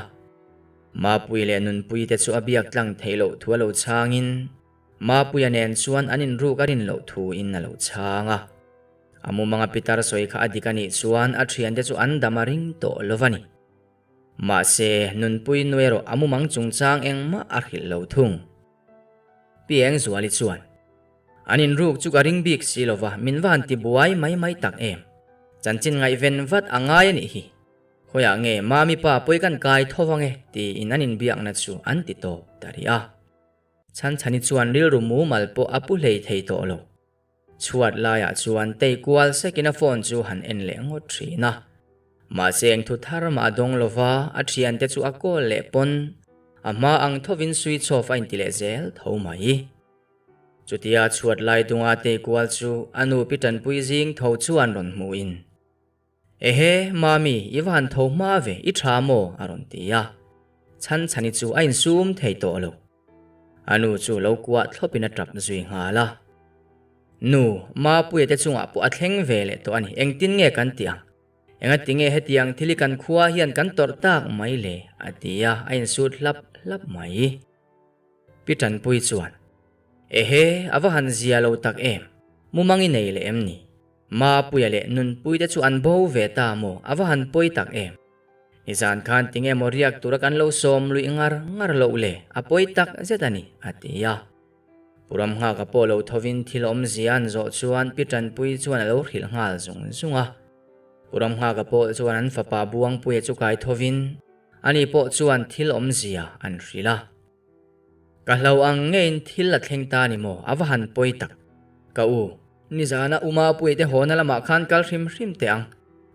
Mapui leh Nunpui te chu a biak tlang theih loh thu a lo chhangin Mapuia nen chuan an inruk a rin loh thuin a lo chhang a. A mumanga pitar sawi kha a dik a nih chuan a thiante chu an dam a ring tawh lo va ni. Mahse, Nunpui nu erawh a mumang chungchang engmah a hrilh lo thung. Pi Engzuali chuan, An inruk chu ka ring bik si lova, min va han ti buai mai mai tak em? Chanchin ngaihven vat a ngai a nih hi. Khawiah nge Mami pa pawi kan kai tho vang e tiin an inbiakna chu an ti tawp ta rih a. Chhanchhani chuan rilru mumal pawh a pu hlei thei tawh lo. Chhuat laiah chuan tei kual sekin a phone chu han en leh ngawt thin a. Mahse eng thu thar mah a dawng lova, a thiante chu a call leh pawn a hma ang thovin switch off a inti leh zel tho mai. Chutia chhuat lai dunga tei kual chu a nu pi tanpui zing tho chuan rawn hmuhin, Ehe, Mami, i va han tho hma ve, i tha maw? a rawn ti a. Chhanchhani chu a insum thei tawh lo. A nu chu lo kuah thlawpin a tap zui nghal a. Nu, Mapuia te chungah pawh a thleng ve leh tawh a ni, engtin nge kan tih ang? Engati nge hetiang thil hi kan khua hian kan tawrh tak mai le? a ti a, a insut hlap hlap mai. Pi Tanpui chuan, Ehe, a va han zia lo tak em? Mumang i nei leh em ni? Mapuia leh Nunpui te chu an bo ve ta maw? A va han pawi tak em? Nizan khan tinge maw riak tura kan lo sawm luih ngar ngar loh le, a pawi tak zet a ni, a ti a. Pu Ramnghaka pawh lo thovin thil awmzia an zawh chuan Pi Tanpui chuan a lo hrilh nghal zung zung a. Pu Ramnghaka pawh chuan an fapa Buangpuia chu kai thovin ani pawh chuan thil awmzia an hrilh a. Ka hlo ang ngeiin thil a thleng ta ni maw, a va han pawi tak. Ka u, nizana u Mapuii te hawna lamah khan kal hrim hrim teh ang.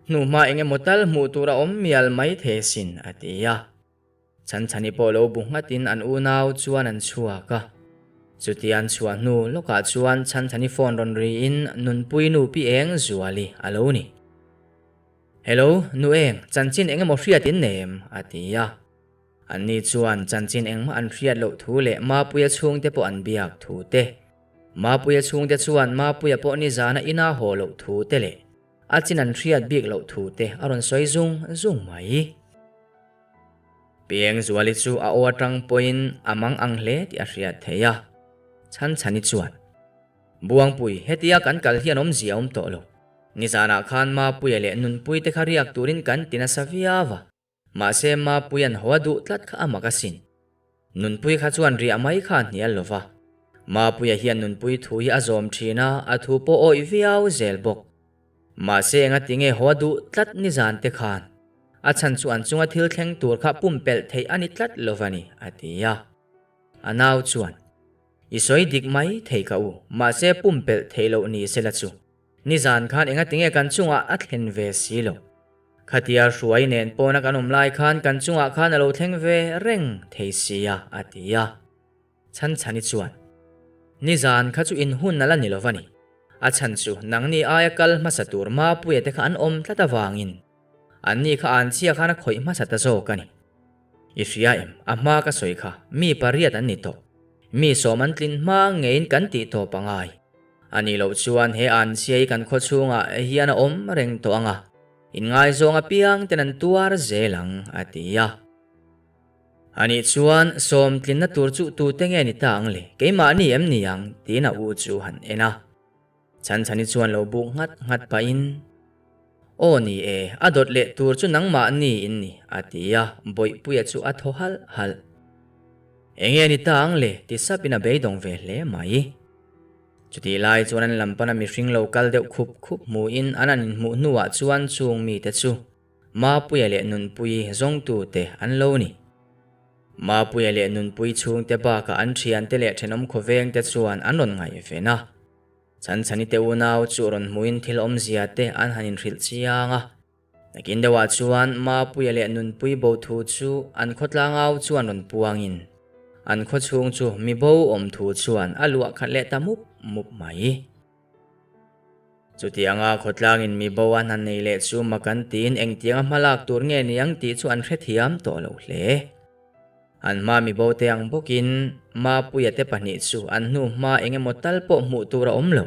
Hnuhma eng emaw tal hmuh tur a awm mial mai thei asin, a ti a. Chhanchhani pawh lo bu nghatin an unau chuan an chhuak a. Chutia an chhuah hnu lawkah chuan Chhanchhani phone rawn riin Nunpui nu Pi Eng Zuali a lo ni. Hello, nu Eng, chanchin eng emaw hriat in nei em? a ti a. Anni chuan chanchin engmah an hriat loh thu leh Mapuia chhungte pawh an biak thu te, Mapuia chhungte chuan Mapuia pawh nizana ina haw loh thu te leh a chin an hriat bik loh thu te a rawn sawi zung zung mai. Piengzuali chu a aw atang pawhin a mang ang hle tih a hriat theih a, Chhanchhani chuan, Buangpui, hetia kan kal hian awmzia a awm tawh lo. Nizanah khan Mapuia leh Nunpui te kha riak turin kan ti nasa viau a. Mahse Mapui an haw a duh tlat kha a mak asin. Nunpui kha chuan riah mai kha a hnial lo va. Mapuia hian Nunpui thu hi a zawm thin a, a thu pawh awih viau zel bawk. Mahse enga tinge haw a duh tlat nizan te khan a chhan chu an chunga thil thleng tur kha pumpelh theih a ni tlat lo va ni, a ti a. A nau chuan, I sawi dik mai thei ka u, mahse pumpelh theih loh ni sela chu. Nizan khan enga tinge kan chungah a thlen ve si lo. Khatia hruai nen pawna kan awm lai khan kan chungah khan a lo thleng ve reng thei sia a ti a. Chhanchhani chuan, Nizan kha chu in hun a la ni lo va ni. A chhan chu nangni aia kal hmasa tur Mapuia te kha an awm tlat avangin anni kha anchhia khan a khawih hmasa ta zawk a ni. I hria em, a hma ka sawi kha mi pariat an ni tawh. Mi sawm an tlin hma ngeiin kan tih tawp a ngai. A nih loh chuan he anchhia hi kan khaw chhungah hian a awm reng tawh ang a, inngaizawng apiang ten an tuar zel ang, a ti a. A nih chuan sawm tlinna tur chu tute nge ni ta ang le, keimahni em ni ang? tiin a u chu han en a. Chhanchhani chuan lo buk nghat nghat pahin, Aw ni e, a dawt leh tur chu nangmahni in ni, a ti a, Bawihpuia chu a thaw halh halh. Enge ni ta ang le, ti sapin a beidawng ve hle mai. Chutih lai chuan an lam pana mihring lo kal deuh khup khup hmuhin an an inhmuh hnuah chuan chung mite chu Mapuia leh Nunpuii zawngtute an lo ni. Mapuia leh Nunpui chhungte bakah an thiante leh thenawm khawvengte chuan an rawn ngaihven a. Chhanchhani te unau chu rawn hmuin thil awmzia te an han inhrilh chiang a. Nakin deuhah chuan Mapuia leh Nunpui bo thu chu an khawtlangau chuan rawn puangin an khawchhung chu mi bo awm thu chuan a luah khat leh ta mup mup mai. Chutianga khawtlangin mi bo an han nei leh chu mak an tiin engtianga hmalak tur nge ni ang tih chu an hrethiam tawh lo hle. An hma mi bo te ang bawkin Mapuia te pahnih chu an hnu hma eng emaw tal pawh hmuh tur a awm lo.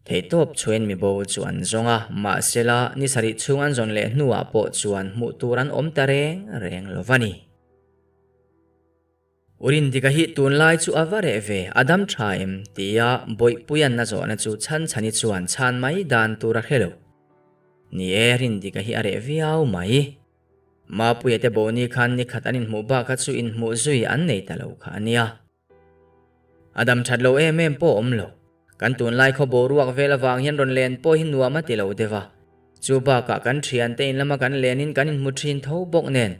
Theihtawp chhuain mi bo chu an zawng a, mahsela ni sarih chhung an zawn leh hnuah pawh chuan hmuh tur an awm ta reng reng lo va ni. Urindika hi tunlai chu a va reh ve, a dam tha em? tia Bawihpuian a zawhna chu Chhanchhani chuan chhan mai dan tur a hre lo. Ni e, Rindika hi a reh viau mai. Mapuia te Boni khan nikhat an inhmuh bak kha chu inhmuh zui an nei ta lo kha a nia. A dam that lo em em pawh awm lo. Kan tunlai khaw boruak vel avang hian rawn len pawh hi nuam a ti lo deuh a. Chu bakah kan thiante in lama kan lenin kan inhmu thin tho bawk nen.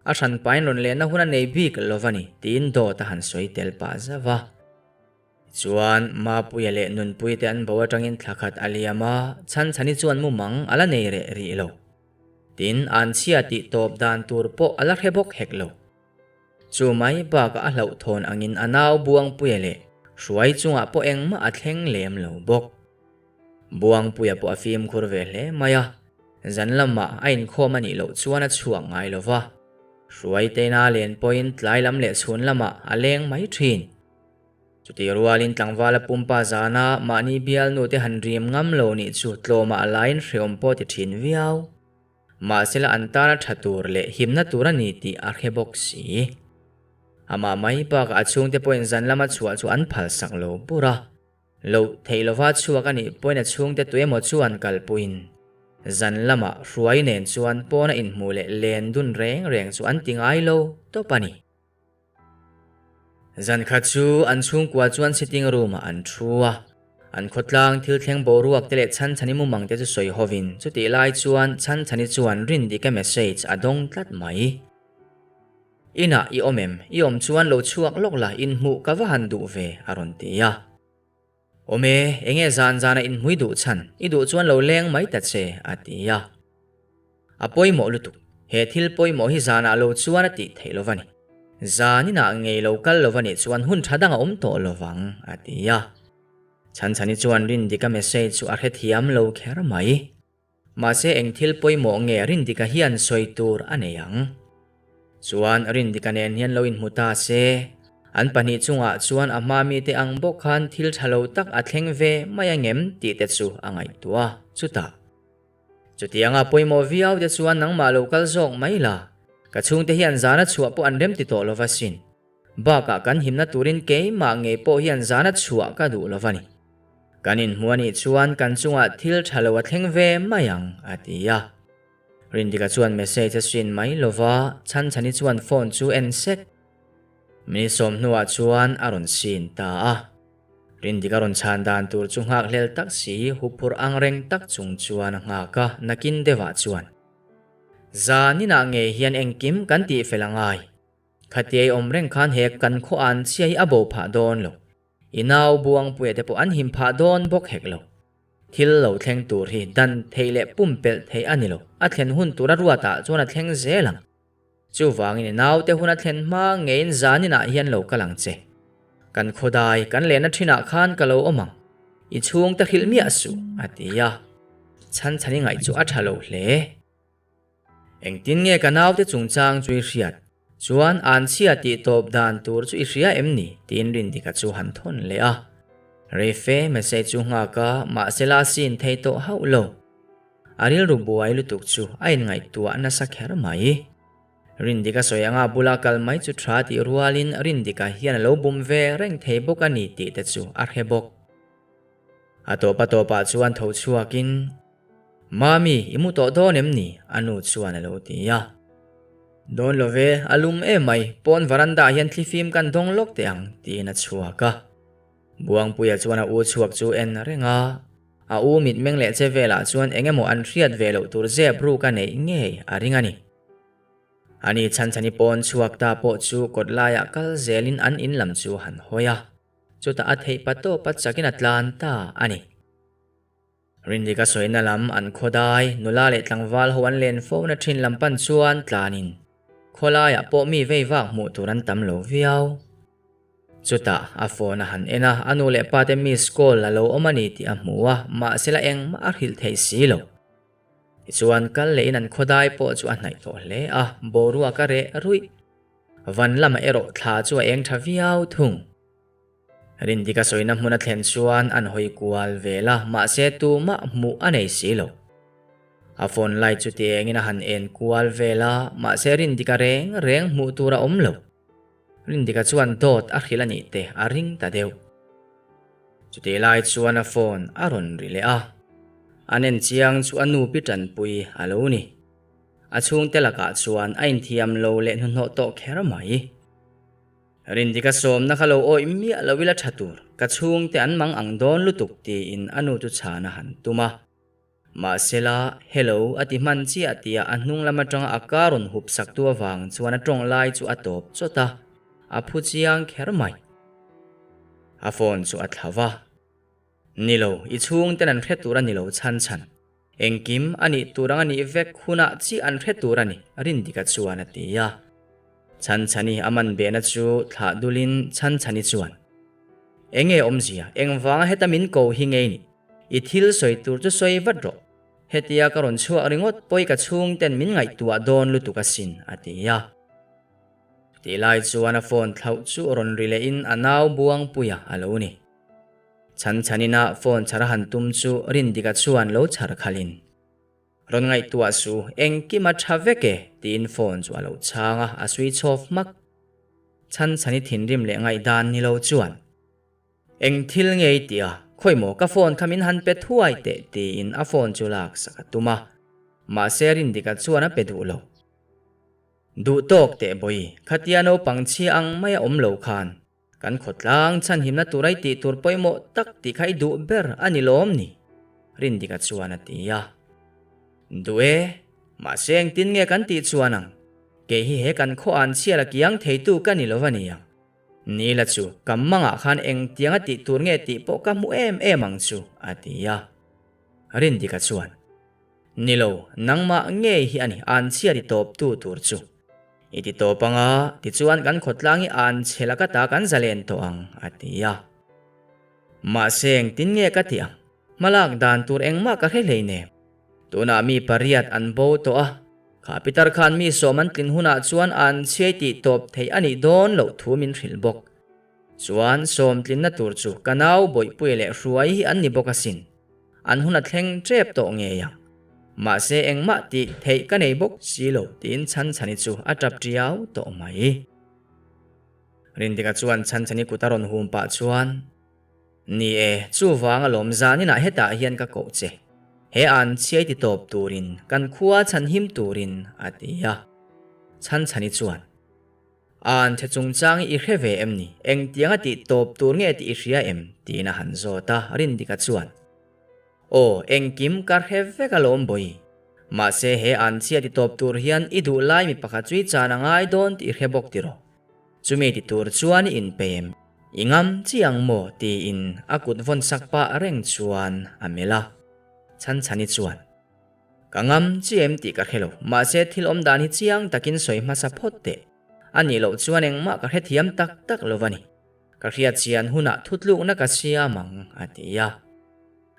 A hran pain rawn lehna hun a nei bik lo va ni, tiin dawt a han sawi tel pah zauh a. Chuan, Mapuia leh Nunpuite an bo atangin thla khat a liam a, Chhanchhani chuan mumang a la nei reh rih lo. Tin, an chhia tih tawp dan tur pawh a la hre bawk hek lo. Chu mai bakah a hlauhthawn angin a nau Buangpuia leh Hruai chungah pawh engmah a thleng lem lo bawk. Buangpuia pawh a fimkhur ve hle mai a, zan lamah a inkhawm a nih loh chuan a chhuak ngai lo va, Hruaiteina len pawhin tlai lam leh chhun lamah a leng mai thin. Chutih rualin tlangvala pumpa zana mahni bialnute han rim ngam lo nih chu tlawmah a lain hreawm pawh ti thin viau. Mahsela an tana tha tur leh himna tur a ni tih a hre bawk si. Amah mai bakah a chhungte pawhin zan lama chhuah chu an phalsak lo bur a. Loh theih lova chhuak a nih pawhin a chhungte tuemaw chuan kalpuiin zan lamah hruai nen chuan pawna inhmuh leh len dun reng reng chu an ti ngai lo tawp a ni. Zan khat chu an chhungkua chuan sitting room ah an thu a, an khawtlang thil thleng boruak te leh Chhanchhani mumang te chu sawi hovin chutih lai chuan Chhanchhani chuan Rindika message a dawng tlat mai. Inah i awm em? I awm chuan lo chhuak lawk la, inhmuh ka va han duh ve, a rawn ti a. Awm e, enge zan zana inhmui duh chhan? I duh chuan lo leng mai ta che, a ti a. A pawimawh lutuk, he thil pawimawh hi zanah lo chuan a tih theih lo va ni. Zan inah ngei lo kal lo va nih chuan hun tha dang a awm tawh lo vang, a ti a. Chhanchhani chuan Rindika message chu a hrethiam lo kher mai. Mahse eng thil pawimawh nge Rindika hian sawi tur a nei ang? Chuan Rindika nen hian lo inhmu ta se, an pahnih chungah chuan a hma mite ang bawk khan thil tha lo tak a thleng ve mai angem tih te chu a ngaihtuah a, chutah. Chutianga pawimawh viau te chuan nangmah lo kal zawk mai la, ka chhungte hian zana chhuah pawh an remti tawh lo va sin. Bakah kan himna turin keimah ngei pawh hian zana chhuah ka duh lo va ni. Kan inhmu a nih chuan kan chungah thil tha lo a thleng ve mai ang, a ti a. Rindika chuan message a sin mai lo va, Chhanchhani chuan phone chu en sek. Minute sawm hnuah chuan a rawn sin ta a. Rindika rawn chhan dan tur chu nghakhlel tak si, huphurh angreng tak chung chuan a nghak a, nakin deuhah chuan, Zaninah ngei hian engkim kan tihfel a ngai. Khatiai awm reng khan he kan khaw an chhia hi a bo phah dawn lo. I nau Buangpuia te pawh an him phah dawn bawk hek lo. Thil lo thleng tur hi dan theih leh pumpelh theih a ni lo. A thlen hun tura ruatah chuan a thleng zel ang. Chuvangin i naute hun a thlen hma ngeiin zaninah hian lo kal ang che. Kan khawdai kan lehna thinah khan ka lo awm ang. I chhungte hrilh miah suh, a ti a. Chhanchhani ngaih chu a tha lo hle. Engtin nge ka naute chungchang chu i hriat? Chuan anchhia tih tawp dan tur chu i hria em ni? tiin Rindika chu han thawn leh a. Reife message chu nghak a, mahse la sin thei tawh hauh lo. A rilru buai lutuk chu a inngaihtuah nasa kher mai. Rindika sawi anga bula kal mai chu tha tih rualin Rindika hian a lo bum ve reng thei bawk a ni tih te chu a hre bawk. A tawp a tawpah chuan tho chhuakin, Mami, i mu tawh dawn em ni? A nu chuan a lo ti a. Dawn lo ve, a lum em mai, pawn varanda ah hian thlifim kan dawng lawk teh ang, tiin a chhuak a. Buangpuia chuan a u chhuak chu en reng a, a u mitmeng leh che velah chuan eng emaw an hriat ve loh tur zep ruk a neih ngei a ring a ni. Ani Chhanchhani pawn chhuak ta pawh chu kawt laiah kal zelin an in lam chu a han hawi a, chutah a theih pa tawp a chakin a tlan ta a ni. Rindika sawina lam an khawdai, nula leh tlangval ho an len fo na thin lam pan chuan tlanin khawlaiah pawh mi vei vak hmuh tur an tam lo viau. Chutah a phone a han en a, a nu leh pa te miss call a lo awm a ni tih a hmu a, mahsela engmah a hrilh thei si lo. Tichuan kal leh in an khawdai pawh chu a hnaih tawh hle a, boruak a reh ruih. Van lamah erawh thla chu a eng tha viau thung. Rindika sawina hmun a thlen chuan an hawi kual vel a, mahse tumah hmuh a nei si lo. A phone light chu ti engin a han en kual vel a, mahse Rindika reng reng hmuh tur a awm lo. Rindika chuan dawt a hrilh a nih te a ring ta deuh. Chutih lai chuan a phone a rawn ri leh a, an en chiang chu a nu pi tanpui a lo ni. A chhungte lakah chuan a inthiam lo leh hnuhnawh tawh kher mai. Rindika sawmna kha lo awih miah lo ila tha tur, ka chhungte an mang ang dawn lutuk tiin a nu chu chhan a han tum a. Mahsela, Hello a ti hman chiah tia a hnung lam atanga a car rawn hup sak tu avang chuan a tawng lai chu a tawp chawt a, a phu chiang kher mai. A phone chu a thla va. Ni lo, i chhungten an hre tur a ni lo chhan chhan. Engkim a nih tur ang a nih vek hunah chiah an hre tur a ni, Rindika chuan a ti a. Chhanchhani a man behna chu thlah dulin Chhanchhani chuan, Enge awmzia, engvanga heta min ko hi ngei ni? I thil sawi tur chu sawi vat rawh. Hetia ka rawn chhuak ringawt pawi ka chhungten min ngaihtuah dawn lutuk asin, a ti a. Tih lai chuan a phone thlauh chu rawn ri lehin a nau Buangpuia a lo ni. Chhanchhanina phone chhar a han tum chu Rindika chuan lo chhar khalhin, Rawn ngaihtuah su, engkim a tha vek e, tiin phone chu a lo chhang a, a switch off hmak. Chhanchhani thinrim leh ngaihdan ni lo chuan. Eng thil nge i tih a? Khawi maw ka phone kha min han pe thuai teh tiin a phone chu lak sak a tum a. Mahse Rindika chuan a pe duh lo. Duh tawk teh bawi, khatia naupang chhia ang mai a awm lo khan kan khawtlang chhanhimna tur a i tih tur pawimawh tak tih kha i duh ber a ni lawm ni? Rindika chuan a ti a. Duh e, mahse engtin nge kan tih chuan ang? Kei hi he kan khaw an chhia la kiang theitu ka ni lo va ni ang. Ni la chu, ka mangah khan engtiang a tih tur nge tih pawh ka hmu em em ang chu, a ti a. Rindika chuan, Ni lo, nangmah ngei hi a ni, anchhia ti tawptu tur chu. I ti tawp ang a, tichuan kan khawtlang hi anchhe laka ta kan zalen tawh ang, a ti a. Mahse engtin nge ka tih ang? Hmalak dan tur engmah ka hre hleinem. Tunah mi pariat an bo tawh a, kha pitar khan mi sawm an tlin hunah chuan an chhiai tih tawp theih a nih dawn loh thu min hrilh bawk. Chuan sawm tlinna tur chu ka nau Bawihpuia leh Hruai hi an ni bawk asin. An hun a thleng tep tawh ngei ang. Mahse engmah tih theih ka nei bawk si lo tiin Chhanchhani chu a tap tiau tawh mai. Rindika chuan Chhanchhani kut a rawn hum pah chuan. Ni e, chuvang alawm zaninah hetah hian ka koh che. He an chhiai ti tawp turin, kan khua chhanhim turin, a ti a. Chhanchhani chuan, An chhe chungchang i hre ve em ni? Engtianga tih tawp tur nge tih i hria em? tiin a han zawt a, Rindika chuan, Aw, engkim ka hre vek alawm bawi. Mahse he an chhia ti tawp tur hian i duh lai mi pakhat chu i chan a ngai dawn tih i hre bawk tiraw? Chumi ti tur chuan i inpem, i ngam chi ang maw tiin a kut vawn sak pah reng chuan a melh a. Chhanchhani chuan, Ka ngam chi em tih ka hre lo, mahse thil awm dan hi chiang takin sawi hmasa phawt teh. A nih loh chuan engmah ka hrethiam tak tak lo va ni. Ka hriat chian hunah thutlukna ka siam ang, a ti a.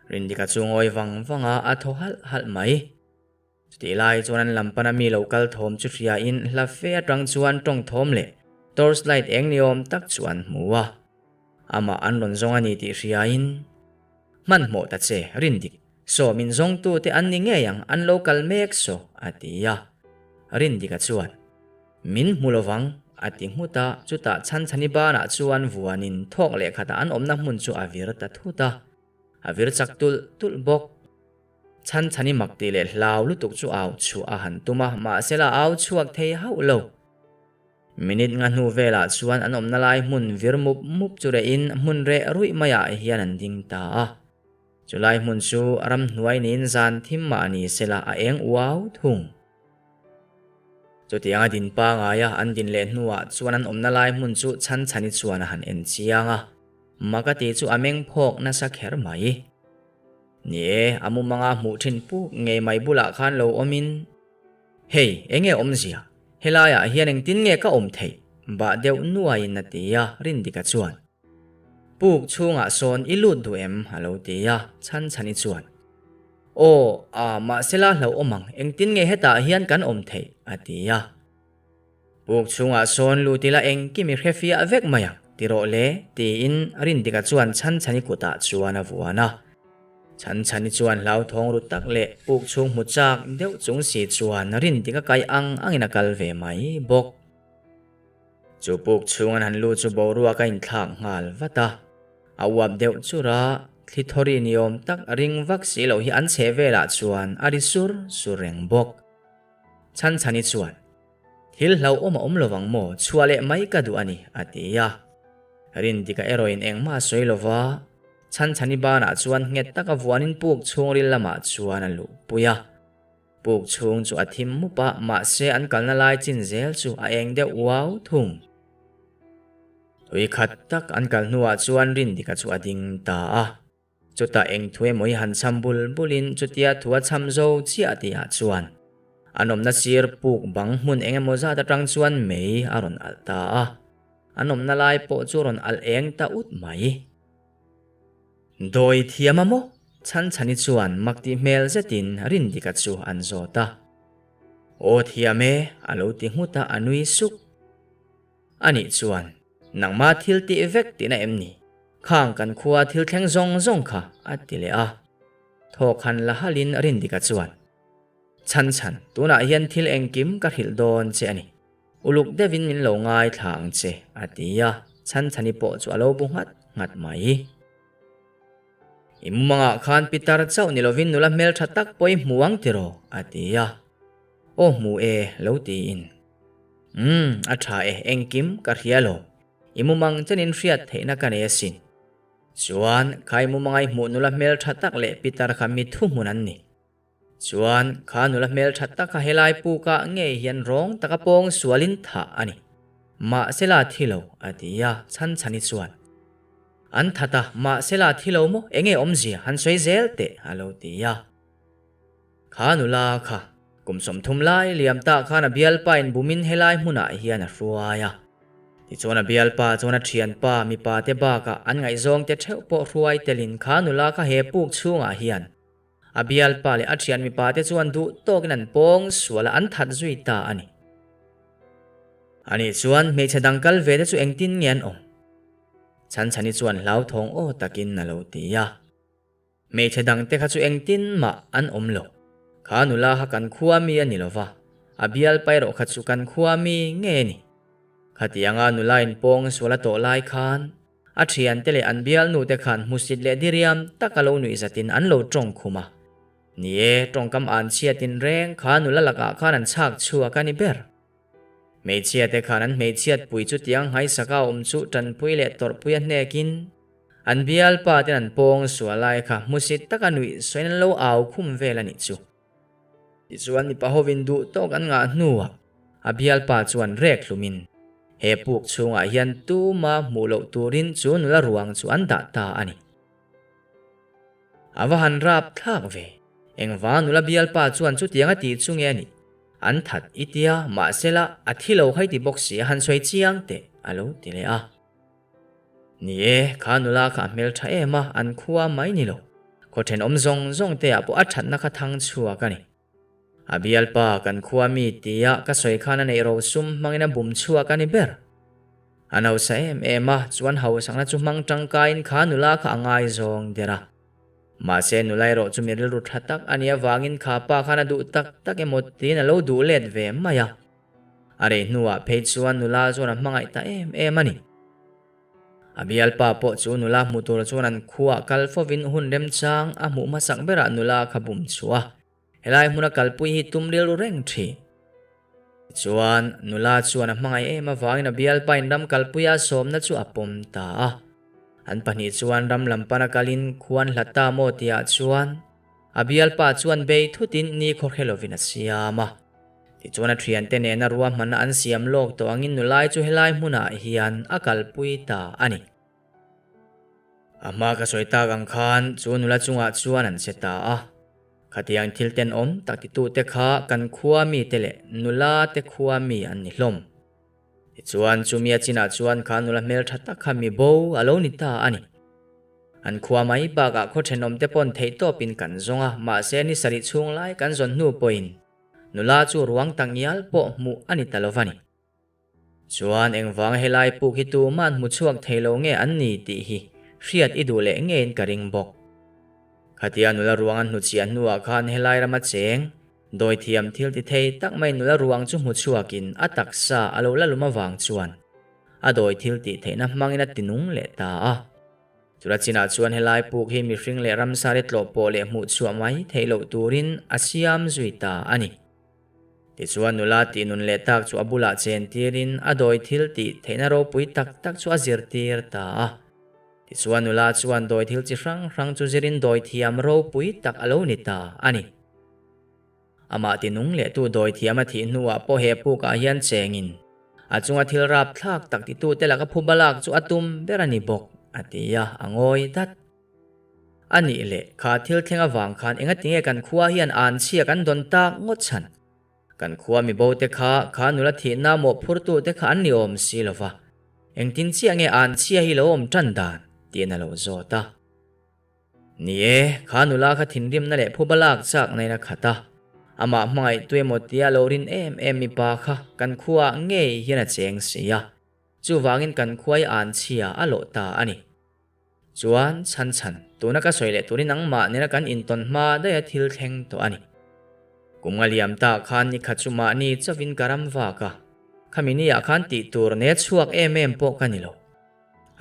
Rindika chu ngawi vang vang a, a thaw halh halh mai. Chutih lai chuan an lam pana mi lo kal thawm chu hriain hla fe atang chuan tawng thawm leh torch light eng ni awm tak chu an hmu a. Amah an rawn zawng a ni tih hriain, Hmanhmawh ta che, Rindik, saw min zawngtute an ni ngei ang, an lo kal mek saw, a ti a. Rindika chuan, Min hmu lovang, a ti nghut a, chutah Chhanchhani banah chuan vuanin thawk leh khatah an awmna hmun chu a vir ta thut a, a vir chak tulh tulh bawk. Chhanchhani mak tih leh hlau lutuk chu au chhuah a han tum a, mahsela au chhuak thei hauh lo. Minute nga hnu velah chuan an awmna lai hmun vir mup mup chu rehin hmun reh ruih maiah hian an ding ta a. Chulai hmun chu ramhnuai niin zan thim mah ni sela a eng uau thung. Chutianga din pangaia an din leh hnuah chuan an awmna lai hmun chu Chhanchhani chuan a han en chiang a, mak a tih chu a meng phawk nasa kher mai. Ni e, a mumanga hmuh thin puk ngei mai bulah khan lo awmin, Hei, enge awmzia? Helaiah hian engtin nge ka awm theih? Bah deuh nuaiin a ti a, Rindika chuan. Puk chhungah sawn i lut duh em? a lo ti a, Chhanchhani chuan. Aw, a, mahsela hlauhawm ang, engtin nge hetah hian kan awm theih? a ti a. Puk chhungah sawn lut ila engkim i hre fiah vek mai ang, ti rawh le, tiin Rindika chuan Chhanchhani kutah chuan a vuan a. Chhanchhani chuan hlauthawng ru tak leh puk chhung hmu chak deuh chung si chuan Rindika kai ang angin a kal ve mai bawk. Chu puk chhung an han lut chu boruak a inthlak nghal vat a. A uap deuh chur a, thli thawri ni awm tak ring vak si loh hi an chheh velah chuan a ri sur sur reng bawk. Chhanchhani chuan, Thil hlauhawm a awm lo vang maw, chhuah leh mai ka duh a ni, a ti a. Rindika erawhin engmah a sawi lo va, Chhanchhani banah chuan nghet taka vuanin puk chhungril lamah chuan a luhpui a. Puk chhung chu a thim mup a, mahse an kalna lai chin zel chu a eng deuh uau thung. Tui khat tak an kal hnuah chuan Rindika chu a ding ta a. Chutah eng thu emaw hi han cham bul bulin chutia thu a cham zo chiah tihah chuan an awmna sir puk bang hmun eng emaw zat atang chuan mei a rawn alh ta a. An awmna lai pawh chu rawn alh eng ta ut mai. Dawi thiam a maw? Chhanchhani chuan mak tih hmel zetin Rindika chu an zawt a. Aw thiam e, a lo ti nghut a, a nui suk. Anih chuan, nangma thil tih vek tihna em ni? Khang kan khua thil thleng zawng zawng kha, a ti leh a. Thawk han la halin Rindika chuan, Chhanchhan, tunah hian thil engkim ka hrilh dawn che a ni. Uluk deuhin min lo ngaithla ang che, a ti a, Chhanchhani pawh chu a lo bu nghat nghat mai. I mumangah khan pitar chauh ni lovin nula hmeltha tak pawh i hmu ang tiraw? a ti a. Aw hmu e, lo tiin. Umm, a tha e, engkim ka hria lo. I mumang chenin hriat theihna ka nei asin. Chuan, kha i mumanga i hmuh nula hmeltha tak leh pitar kha mi thuhmun an ni. Chuan, kha nula hmeltha tak kha helai pukah ngei hian rawng taka pawng sualin thah a ni. Mahsela thi lo, a ti a, Chhanchhani chuan. An that a, mahsela thi lo maw, enge awmzia han sawi zel teh, a lo ti a. Kha nula kha, kum 30 lai liam tah khan a bialpain bumin helai hmunah hian a hruai a. Tichuan a bialpa chuan a thianpa mipa te bakah an ngaihzawng te theuh pawh hruai telin kha nula kha he puk chhungah hian A bialpa leh a thian mipa te chuan duh tawkin an pawng sual a, an that zui ta a ni. Ani chuan hmeichhe dang kal ve te chu engtin nge an awm? Chhanchhani chuan hlauthawng aw takin a lo ti a. Hmeichhe dang te kha chu engtin mah an awm lo. Kha nula kha kan khua mi a ni lo va, a bialpa erawh kha chu kan khua mi nge a ni. Khatianga nula in pawng sual a tawh lai khan A thiante leh an bialnute khan hmusit leh diriam tak a lo nuih zatin an lo tawng khum a. Ni e, tawngkam an chhiatin reng kha nula lakah khan an chhak chhuak a ni ber. Hmeichhiate khan an hmeichhiat pui chu tiang nghaisaka awm chu tanpui leh tawrhpui a hnekin an bialpa ten an pawng sual lai kha hmusit taka nuih sawiin an lo au khum vel a nih chu. Tichuan mipa hovin duh tawk an ngah hnuah a bialpa chuan rek hlumin he puk chhungah hian tuma hmuh loh turin chu nula ruang chu an dah ta a ni. A va han rap thlak ve. Engvanga nula bialpa chuan chutiang a tih chu nge a nih? An that i tia, mahsela a thi lo kha i ti bawk si a han sawi chiang teh a lo ti leh a. Ni e, kha nula kha a hmeltha em a, an khua mai ni lo. Khaw thenawm zawng zawng te ah pawh a thatna kha thang chhuak a ni. A bialpa kan khua mi tia ka sawi khan a neih ro sum hmangin a bum chhuak a ni ber. A nausa em em a, chuan hausakna chu hmang tangkaiin kha nula kha a ngaizawng der a. Mahse nula erawh chu mi rilru tha tak a nih avangin kha pa khan a duh tak tak emaw tiin a lo duh let ve mai a. A rei hnuah phei chuan nula chuan a hmangaih ta em em a ni. A bialpa pawh chu nula hmu tur chuan an khuaah kal fovin hun remchang a hmuh hmasak berah nula kha bum chhuah a, helai hmuna kalpui hi tum rilru reng thin. Tichuan, nula chuan a hmangaih em avangin a bialpain ram kalpuia sawmna chu a pawm ta a. An pahnih chuan ram lam pana kalin khuan hlat ta maw tihah chuan a bialpa chuan bei thutin ni khaw hre lovin a siam a. Tichuan a thiante nena ruahmanna an siam lawk tawh angin nulai chu helai hmunah hian a kalpui ta a ni. A hma ka sawi tak ang khan chu nula chungah chuan an che ta a. Khatiang thil tenawm tak titute kha kan khua mite leh nula te khua mi an ni hlawm. Tichuan chumi a chinah chuan kha nula hmeltha tak kha mi bo a lo ni ta a ni. An khua mai bakah khaw thenawmte pawn theihtawpin kan zawng a, mahse ni sarih chhung lai kan zawn hnu pawhin nula chu ruang tak ngial pawh hmuh a ni ta lo va ni. Chuan engvanga helai puk hi tuman hmu chhuak thei lo nge an ni tih hi hriat i duh leh ngeiin ka ring bawk. Khatia nula ruang an hnuchhiah hnuah khan helai rama cheng dawithiam thil ti thei tak mai nula ruang chu hmu chhuakin a taksa a lo la lum avang chuan a dawi thil tih theihna hmangin a tinung leh ta a. Chula chinah chuan helai puk hi mihring leh ramsa te tlawh pawh leh hmuh chhuah mai theih loh turin a siam zui ta a ni. Tichuan nula tih nun leh tak chu a bulah chen tirin a dawi thil tih theihna ropui tak tak chu a zirtir ta a. Tichuan nula chuan dawi thil chi hrang hrang chu zirin dawi thiam ropui tak a lo ni ta a ni. Amah ti nung leh tu dawi thiam a thih hnuah pawh he pukah hian chengin a chunga thil rapthlak tak titute laka phuba lak chu a tum ber a ni bawk, a ti a, a ngawi dat. A nih leh, kha thil thleng avang khan engatinge kan khua hian an chhia kan dawn tak ngawt chhan? Kan khua mibo te kha, kha nula thihna mawhphurtu te kha an ni awm si lo va, engtin chiah nge an chhia hi lo awm tan dan? tiin a lo zawt a. Ni e, kha nula kha thinrimna leh phuba lak chak nain a khat a, amah hmangaih tu emaw tia lo rin em em mipa kha kan khuaah ngei hian a cheng si a, chuvangin kan khuai an chhia a lawh ta a ni. Chuan chhan chhan, tuna ka sawi leh turin nangmah nena kan intawn hma daiha thil thleng tawh a ni. Kum nga liam ta khan ni khat chu mahni chauhin ka ram vak a, khami niah khan tih tur ne chhuak em em pawh ka ni lo.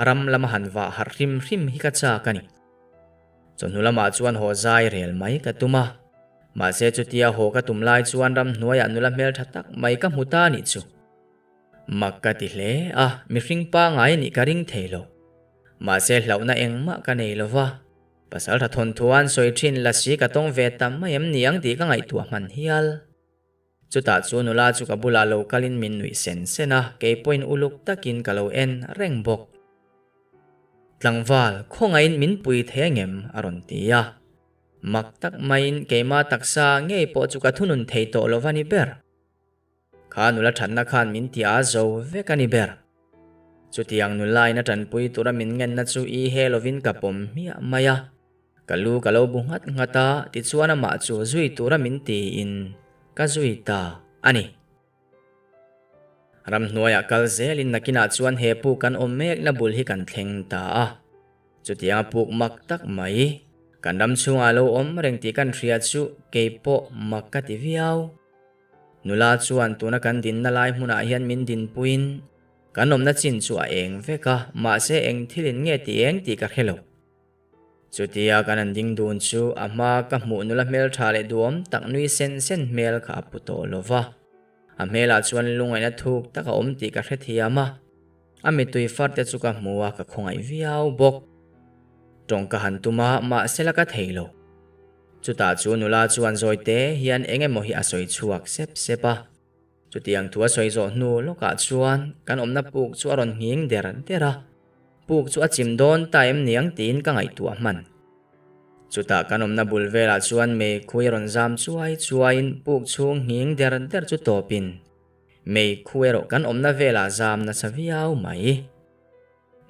Ram lama han vah harh hrim hrim hi ka chak a ni. Chawhnu lamah chuan haw zai rel mai ka tum a, mahse chutia haw ka tum lai chuan ramhnuaiah nula hmeltha tak mai ka hmu ta nih chu. Mak ka ti hle a, mihring pangai nih ka ring thei lo. Mahse hlauhna engmah ka nei lo va, pasal tha thawnthu an sawi thin la si ka tawng ve tam mai em ni ang tih ka ngaihtuah hman hial. Chutah chu nula chu ka bulah lo kalin min nuih sen sen a, kei pawhin uluk takin ka lo en reng bawk. Tlangval, khawngaihin min pui thei angem? a rawn ti a. Mak tak maiin keimah taksa ngei pawh chu ka thunun thei tawh lo va ni ber. Kha nula thatna khan min ti a zo vek a ni ber. Chutiang nulain a tanpui tura min ngenna chu i he lovin ka pawm hmiah mai a. Ka lu ka lo bu nghat nghat a, tichuan amah chu zui tura min tiin ka zui ta a ni. Ramhnuaiah kal zelin nakinah chuan he puk kan awm mekna bul hi kan thleng ta a. Chutianga puk mak tak mai, kan ram chhungah lo awm reng tih kan hria chu keipawh mak ka ti viau. Nula chuan tuna kan dinna lai hmunah hian min dinpuiin kan awmna chin chu a eng vek a, mahse eng thilin nge ti eng tih ka hre lo. Chutia kan han ding dun chu a hma ka hmuh nula hmeltha leh duhawm tak nui sen sen hmel kha a pu tawh lo va. A hmelah chuan lungaihna thuk tak a awm tih ka hrethiam a, a mittui far te chu ka hmu a, ka khawngaih viau bawk. Tawng ka han tum a, mahse la ka thei lo. Chutah chu nula chuan zawi te hian eng emaw hi a sawi chhuak sep sep a. Chutiang thu a sawi zawh hnu lawkah chuan kan awmna puk chu a rawn nghing der der a, puk chu a chim dawn ta em niang tiin ka ngaihtuah hman. Chutah kan awmna bul velah chuan meikhui a rawn zam chuai chuaiin puk chhung nghing der der chu tawpin meikhu erawh kan awmna velah zam nasa viau mai.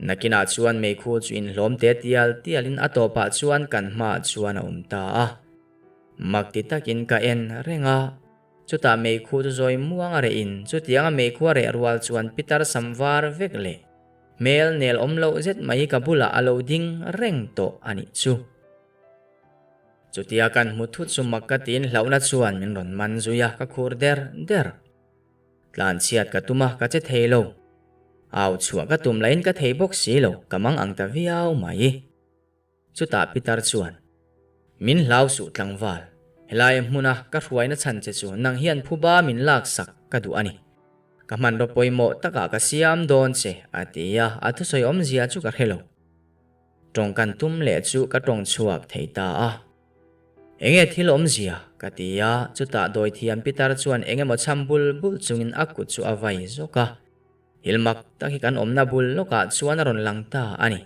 Nakinah chuan meikhu chu inhlawm te tial tialin a tawpah chuan kan hmaah chuan a awm ta a. Mak ti takin ka en reng a, chutah meikhu chu zawi muang a rehin chutianga meikhu a reh rual chuan pitar sam var vek leh hmel nel awm loh zet mai ka bulah a lo ding reng tawh a nih chu. Chutia kan hmu thut chu mak ka tiin hlauhna chuan min rawn man zui a, ka khur der der. Tlanchhiat ka tum a, ka che thei lo. Au chhuah ka tum lahin ka thei bawk si lo, ka mang ang ta viau mai. Chutah Pitar chuan, Min hlau suh tlangval, helai hmuna ka hruaina chhan che chu nang hian phuba min laksak ka duh a ni. Ka hmanraw pawimawh takah ka siam dawn che, a ti a, a thusawi awmzia chu ka hre lo. Tawng kan tum leh chu ka tawng chhuak thei ta a. Enge thil awmzia? ka ti a, chutah dawithiam pitar chuan eng emaw chham bul bul chungin a kut chu a vai zawk a. Thil mak tak hi kan awmna bul lawkah chuan a rawn lang ta a ni.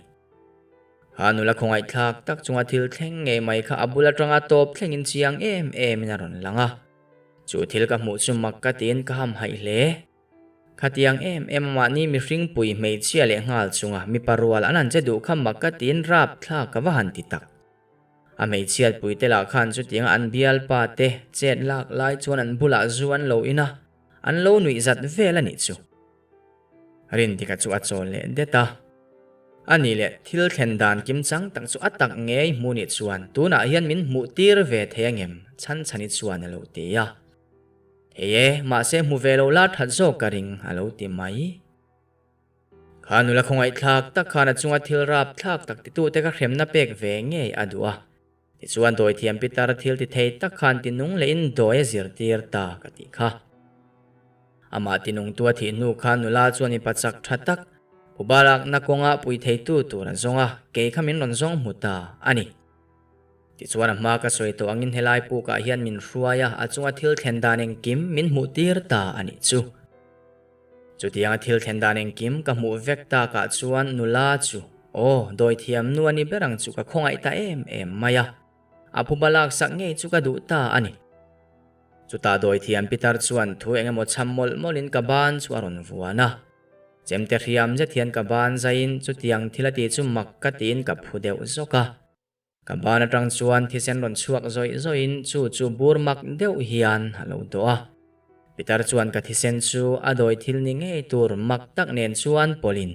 Kha nula khawngaihthlak tak chunga thil thleng ngei mai kha a bul atanga tawp thlengin chiang em emin a rawn lang a. Chu thil ka hmuh chu mak ka tiin ka hamhaih hle. Khatiang em em a mahni mihring pui hmeichhia leh nghal chunga mipa rual an han che duh kha mak ka tiin rap thlak ka va han ti tak. A hmeichhiat puite lah khan chutianga an bialpa te chet lak lai chuan an bulah zu an lo in a, an lo nuih zat vel a nih chu. Rindika chu a chawl leh det a. A nih leh thil thlen dan kim chang tak chu a tak ngei hmu nih chuan tunah hian min hmuh tir ve thei angem Chhanchhani chuan a lo ti a. Thei e, mahse hmu ve lo la that zawk ka ring a lo ti mai. Kha nula khawngaihthlak tak khan a chunga thil rap thlak tak titute kha hremna pek ve ngei a duh a. Tichuan dawithiam pitar thil ti thei tak khan tinung leh in dawi a zirtir ta ka tih kha. Amah tinungtu a thih hnu khan nula chuan mipa chak tha tak, phuba lakna kawnga pui theitu tur a zawng a, kei kha min rawn zawng hmu ta a ni. Tichuan a hma ka sawi tawh angin helai pukah hian min hruai a, a chunga thil thlen dan engkim min hmuh tir ta a nih chu. Chutianga thil thlen dan engkim ka hmuh vek takah chuan nula chu, Aw, dawithiam nu a ni ber ang chu ka khawngaih ta em em mai a, a phuba laksak ngei chu ka duh ta a ni. Chutah dawithiam pitar chuan thu eng emaw chham mawlh mawlhin ka ban chu a rawn vuan a. Chemte hriam zet hian ka ban zaiin chutiang thil a ti chu mak ka tiin ka phu deuh zawk a. Ka ban atang chuan thisen rawn chhuak zawih zawihin chu chu bur mak deuh hian a lo dawh a. Pitar chuan ka thisen chu a dawi thil ni ngei tur mak tak nen chuan pawlhin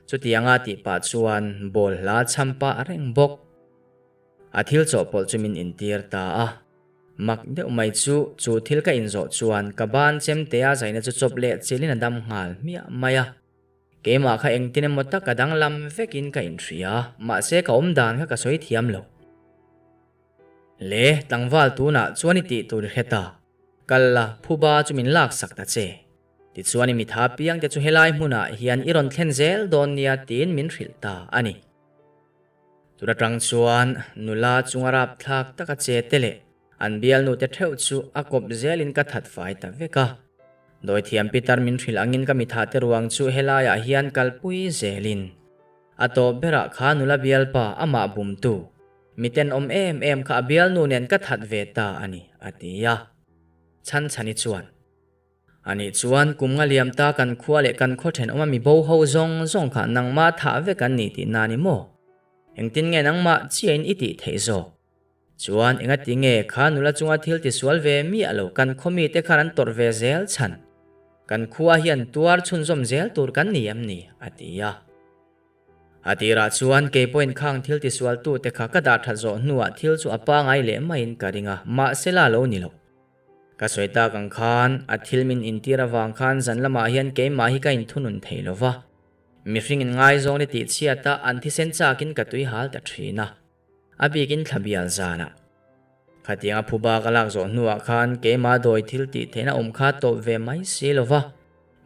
chutianga tih pah chuan ball hla chham pah reng bawk. A thil chawhpawlh chu min intir ta a. Mak deuh mai chu chu thil ka inzawh chuan ka ban chemtea zaina chu chawp leh chilhin a dam nghal hmiah mai a. Keimah kha engtin emaw tak ka danglam vekin ka inhria, mahse ka awm dan kha ka sawi thiam lo. Le, tlangval tunah chuan i tih tur i hre ta. Kal la, phuba chu min laksak ta che. Tichuan i mitha piangte chu helai hmunah hian i rawn thlen zel dawn nia tiin min hrilh ta a ni. Tun atang chuan nula chunga rapthlak taka che te leh An bialnute theuh chu a kawp zelin ka that fai ta vek a. Dawithiam pitar min hrilh angin ka mithate ruang chu helaiah hian kalpui zelin a tawp berah kha nula bialpa amah bumtu mitenawm em em kha a bialnu nen ka that ve ta a ni, a ti a. Chhanchhani chuan, Anih chuan kum nga liam ta kan khua leh kan khaw thenawma mi bo ho zawng zawng kha nangmah thah vek an ni tih na ni maw? Engtin nge nangmah chiahin i tih theih zawk? Chuan engati nge kha nula chunga thil tisual ve miah lo kan khaw mite khan an tawrh ve zel chhan? Kan khua hian tuar chhunzawm zel tur kan ni em ni? a ti a. A tirah chuan kei pawhin khang thil tisualtute kha ka dah that zawh hnuah thil chu a pangai leh maiin ka ring a, mahse la lo ni lo. Ka sawi tak ang khan a thil min intir avang khan zan lamah hian keimah hi ka inthunun thei lo va, mihring inngaizawng te tihchhiat a an thisen chakin ka tui hal ta thin a. A bikin thla bial zanah. Khatianga phuba ka lak zawh hnuah khan keimah dawi thil tih theihna awm kha tawp ve mai si lo va,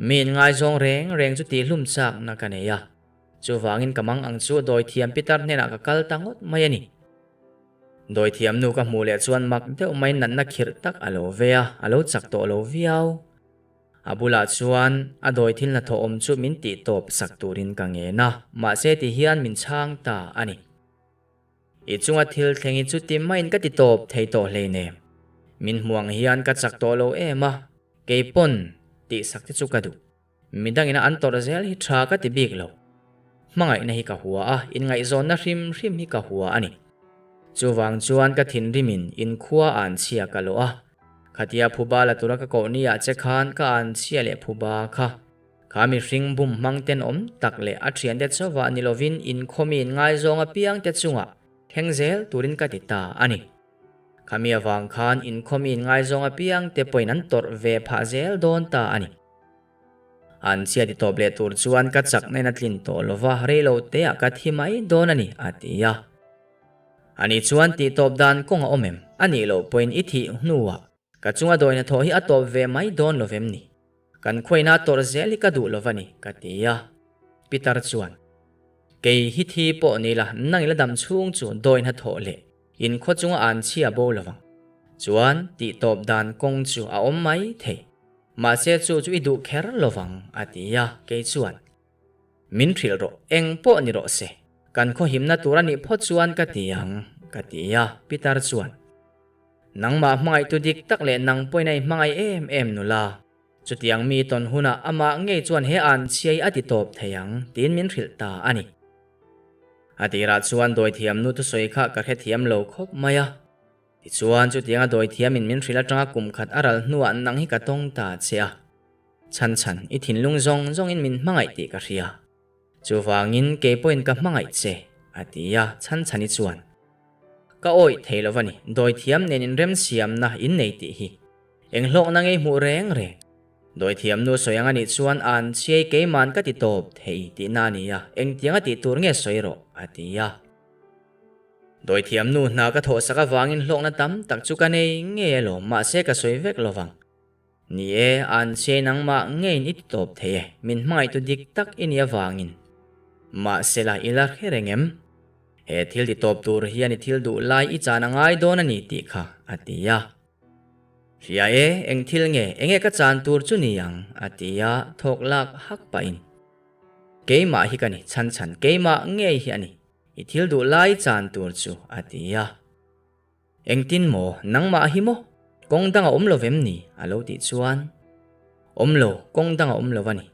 mi inngaizawng reng reng chu tihhlum chakna ka nei a. Chuvangin ka mang ang chu dawi thiam pitar hnenah ka kal ta ngawt mai a ni. Dawi thiam nu ka hmuh leh chuan mak deuh mai natna khirh tak a lo ve a, a lo chak tawh lo viau. A bulah chuan a dawi thil hnathawh awm chu min tih tawp sak turin ka ngen a, mahse ti hian min chhang ta a ni. I chunga thil thleng hi chuti maiin ka ti tawp thei tawh hleinem. Min hmu ang hian ka chak tawh lo em a, kei pawn tih sak te chu ka duh. Midangina an tawrh zel hi tha ka ti bik lo. Hmangaihna hi ka hua a, inngaihzawnna hrim hrim hi ka hua a ni. Chuvang chuan ka thinrimin inkhua an chhia ka lawh a, khatia phuba la tura ka koh ni ah che khan ka an chhia leh phuba kha. Kha mihring bum hmang tenawm tak leh a thiante chauhah ni lovin inkhawmi inngaizawng apiangte chungah thleng zel turin ka ti ta a ni. Khami avang khan inkhawmi inngaizawng apiangte pawhin an tawrh ve phah zel dawn ta a ni. An chhia ti tawp leh tur chuan ka chakna in a tlin tawh lova reilo teah ka thi mai dawn a ni, a ti a. Ani chuan tih tawp dan kawng a awm em? A nih loh pawhin i thih hnuah Ka chunga dawi hnathawh hi a tawp ve mai dawn lo vem ni? Kan khuaina tawrh zel hi ka duh lo va ni, ka ti a. Peter chuan, Kei hi thi pawh ni la, nang ila dam chhung chu dawi hnathawh leh. In khaw chunga an chhia bo lovang. Chuan tih tawp dan kawng chu a awm mai thei. Mahse chu chu i duh kher lovang a ti a, kei chuan. Min hrilh rawh, eng pawh ni rawh se. Kan khaw himna tur a nih phawt chuan ka ti ang, ka ti a, Peter chuan. Nangmah hmangaihtu dik tak leh nang pawhin a i hmangaih em em nula. Chutiang mi tawn hunah amah ngei chuan he an chhiai a ti tawp thei ang, tiin min hrilh ta a ni. A tirah chuan dawithiam nu thusawi kha ka hrethiam lo khawp mai a. Tichuan chutianga dawithiamin min hrilh atanga kum khat a ral hnuah nang hi ka tawng ta che a. Chhan chhan, i thinlung zawng zawngin min hmangaih tih ka hria. Chuvangin kei pawhin ka hmangaih che, a ti a, chhan chhani chuan. Ka awih thei lo va ni, dawithiam nen inremsiamna in nei tih hi. Eng hlawkna ngei hmuh reng reng. Dawithiam nu sawi ang a nih chuan an chhiai keiman ka ti tawp thei tihna a ni a, engtiang a tih tur nge sawi rawh, a ti a. Dawithiam nu hna ka thawhsak avangin hlawkna tam tak chu ka nei ngei alawm, mahse ka sawi vek lo vang. Ni e, an chhiai nangmah ngeiin i ti tawp thei e, min hmangaihtu dik tak i nih avangin. Mahse la i la hre reng em? He thil ti tawp tur hian i thil duh lai i chan a ngai dawn a ni tih kha, a ti a. Hria e, eng thil nge, enge ka chan tur chu ni ang, a ti a, thawk lak hak pahin. Keimah hi ka ni, chhan chhan keimah ngei hi a ni, i thil duh lai chan tur chu, a ti a. Engtin maw, nangmah hi maw? Kawng dang a awm lo vem ni? a lo tih chuan, Awm lo, kawng dang a awm lo a ni.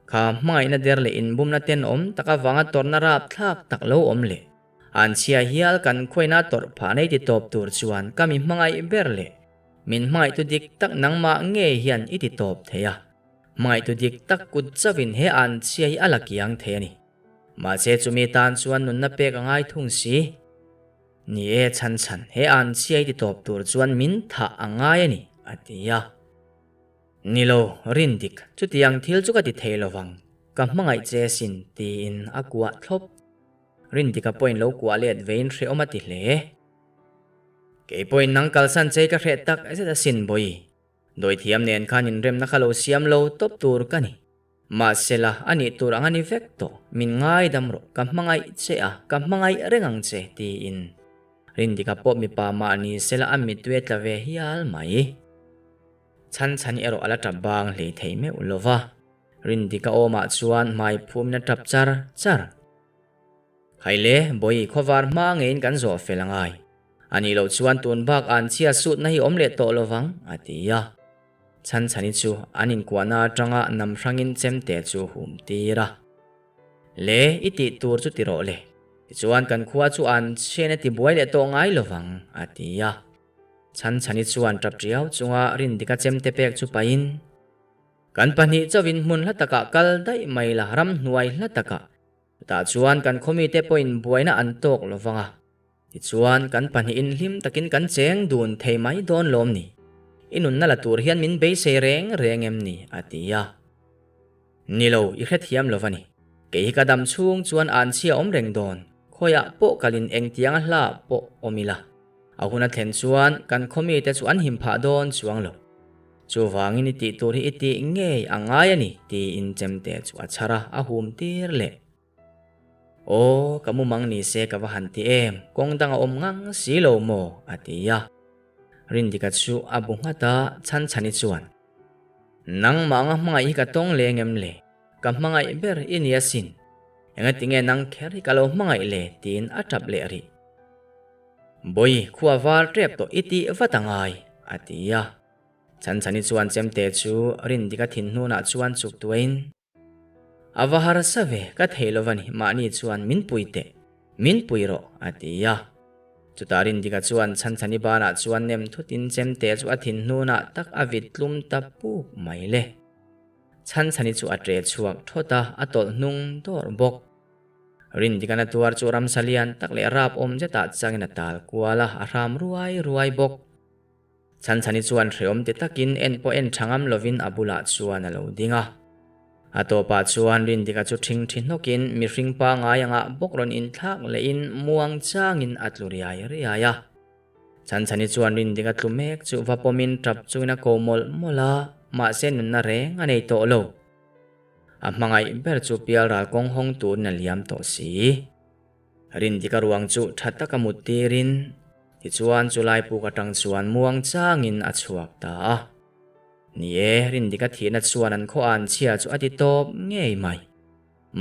Kha hmangaihna der leh inbumna tenawm tak avanga tawrhna rapthlak tak lo awm leh an chhia hial kan khuaina tawrh phah nei ti tawp tur chuan ka mi hmangaih ber leh min hmangaihtu dik tak nangmah ngei hian i ti tawp thei a, hmangaihtu dik tak kut chauhin he an chhia hi a la kiang thei a ni. Mahse chumi tan chuan nunna pek a ngai thung si. Ni e, chhan chhan, he an chhiai ti tawp tur chuan min thah a ngai a ni, a ti a. Ni lo, rin dik, chutiang thil chu ka ti thei lo vang, ka hmangaih che sin, tiin a kuah thlawp. Rin dika pawhin lo kuah let vein hrehawm a ti hle. Kei pawhin nang kalsan chei ka hreh tak zet asin, Bawi. Dawithiam nen khan inremna kha lo siam lo tawp tur ka ni. Mahsela, a nih tur ang a ni vek tawh. Min ngaidam rawh, ka hmangaih che a, ka hmangaih reng ang che, tiin Rindika pawh mipa mahni sela a mittui a tla ve hial mai. Chhan chhani erawh a la tap bang hlei thei meuh lo va, Rindika awmah chuan hmai phumin a tap char char. Haile, Bawi, khawvar hma ngeiin kan zawh fel angai. A nih loh chuan tun bak an chhia sutna hi awm leh tawh lo vang, a ti a. Chhan chhani chu an inkuahna atanga nam hrangin chemte chu hum tir a. Le, i tih tur chu ti rawh le. Tichuan kan khua chu an chhiain a ti buai leh tawh ngai lo vang, a ti a. Chhan chhani chuan tap tiau chunga Rindika chemte pek chu pahin, Kan pahnih chauhin hmun hla takah kal daih mai la, ramhnuai hla takah. Chutah chuan kan khawmite pawhin buaina an tawk lo vang a. Tichuan, kan pahnihin hlim takin kan cheng dun thei mai dawn lawm ni? I nunna la tur hian min beisei reng reng em ni? a ti a. Ni lo, i hrethiam lo va ni. Kei hi ka dam chhung chuan an chhia awm reng dawn, khawiah pawh kalin engtianga hla pawh awm ila. A hun a thlen chuan kan khawmite chu an him phah dawn chuang lo. Chuvangin i tih tur hi i tih ngei a ngai a ni, tiin chemte chu a chhar a, a hum tir leh. Aw, ka mumang ni se ka va han ti em, kawng dang a awm ngang si lo maw? a ti a. Rindika chu a bu nghat a, Chhanchhani chuan, Nangmah anga hmangaih hi ka tawng leng em le? Ka hmangaih ber i ni asin. Engatinge nang kher hi ka lo hmangaih le? tiin a tap leh rih. Bawi, khua var tep tawh i tih vat a ngai, a ti a. Chhanchhani chuan chemte chu Rindika thinhnunah chuan chuk tuain, A va harsa ve, ka thei lo va ni, mahni chuan min pui teh, min pui rawh, a ti a. Chutah Rindika chuan Chhanchhani banah chuan nem thutin chemte chu a thinhnunah tak a vit tlum ta puk mai le. Chhanchhani chu a ṭe chhuak thawt a, a tawlh hnung dawrh bawk. Rindikana tuar chu ramsa lian tak leh rap awm zetah changin a tal kual a, a hram ruai ruai bawk. Chhanchhani chuan hreawm ti takin en pawh en tha ngam lovin a bulah chuan a lo ding a. A tawpah chuan Rindika chu ṭhing ṭhi hnawkin mihring pangai angah bawk rawn inthlak lehin muang changin a tlu riai riai a. Chhanchhani chuan Rindika tlu mek chu va pawmin ṭap chungin a ko mawlh mawlh a, mahse nunna reng a nei tawh lo. A hmangaih ber chu pialral kawng hawng turin a liam tawh si. Rindika ruang chu ṭha taka mut tirin. Tichuan chulai puk atang chuan muang changin a chhuak ta a. Ni e, Rindika thihna chuan an khaw an chhia chu a ti tawp ngei mai.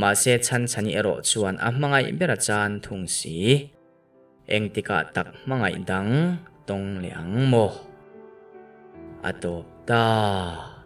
Mahse Chhanchhani erawh chuan a hmangaih ber a chan thung si. Engtikah tak hmangaih dang tawng leh ang maw? A tawp ta.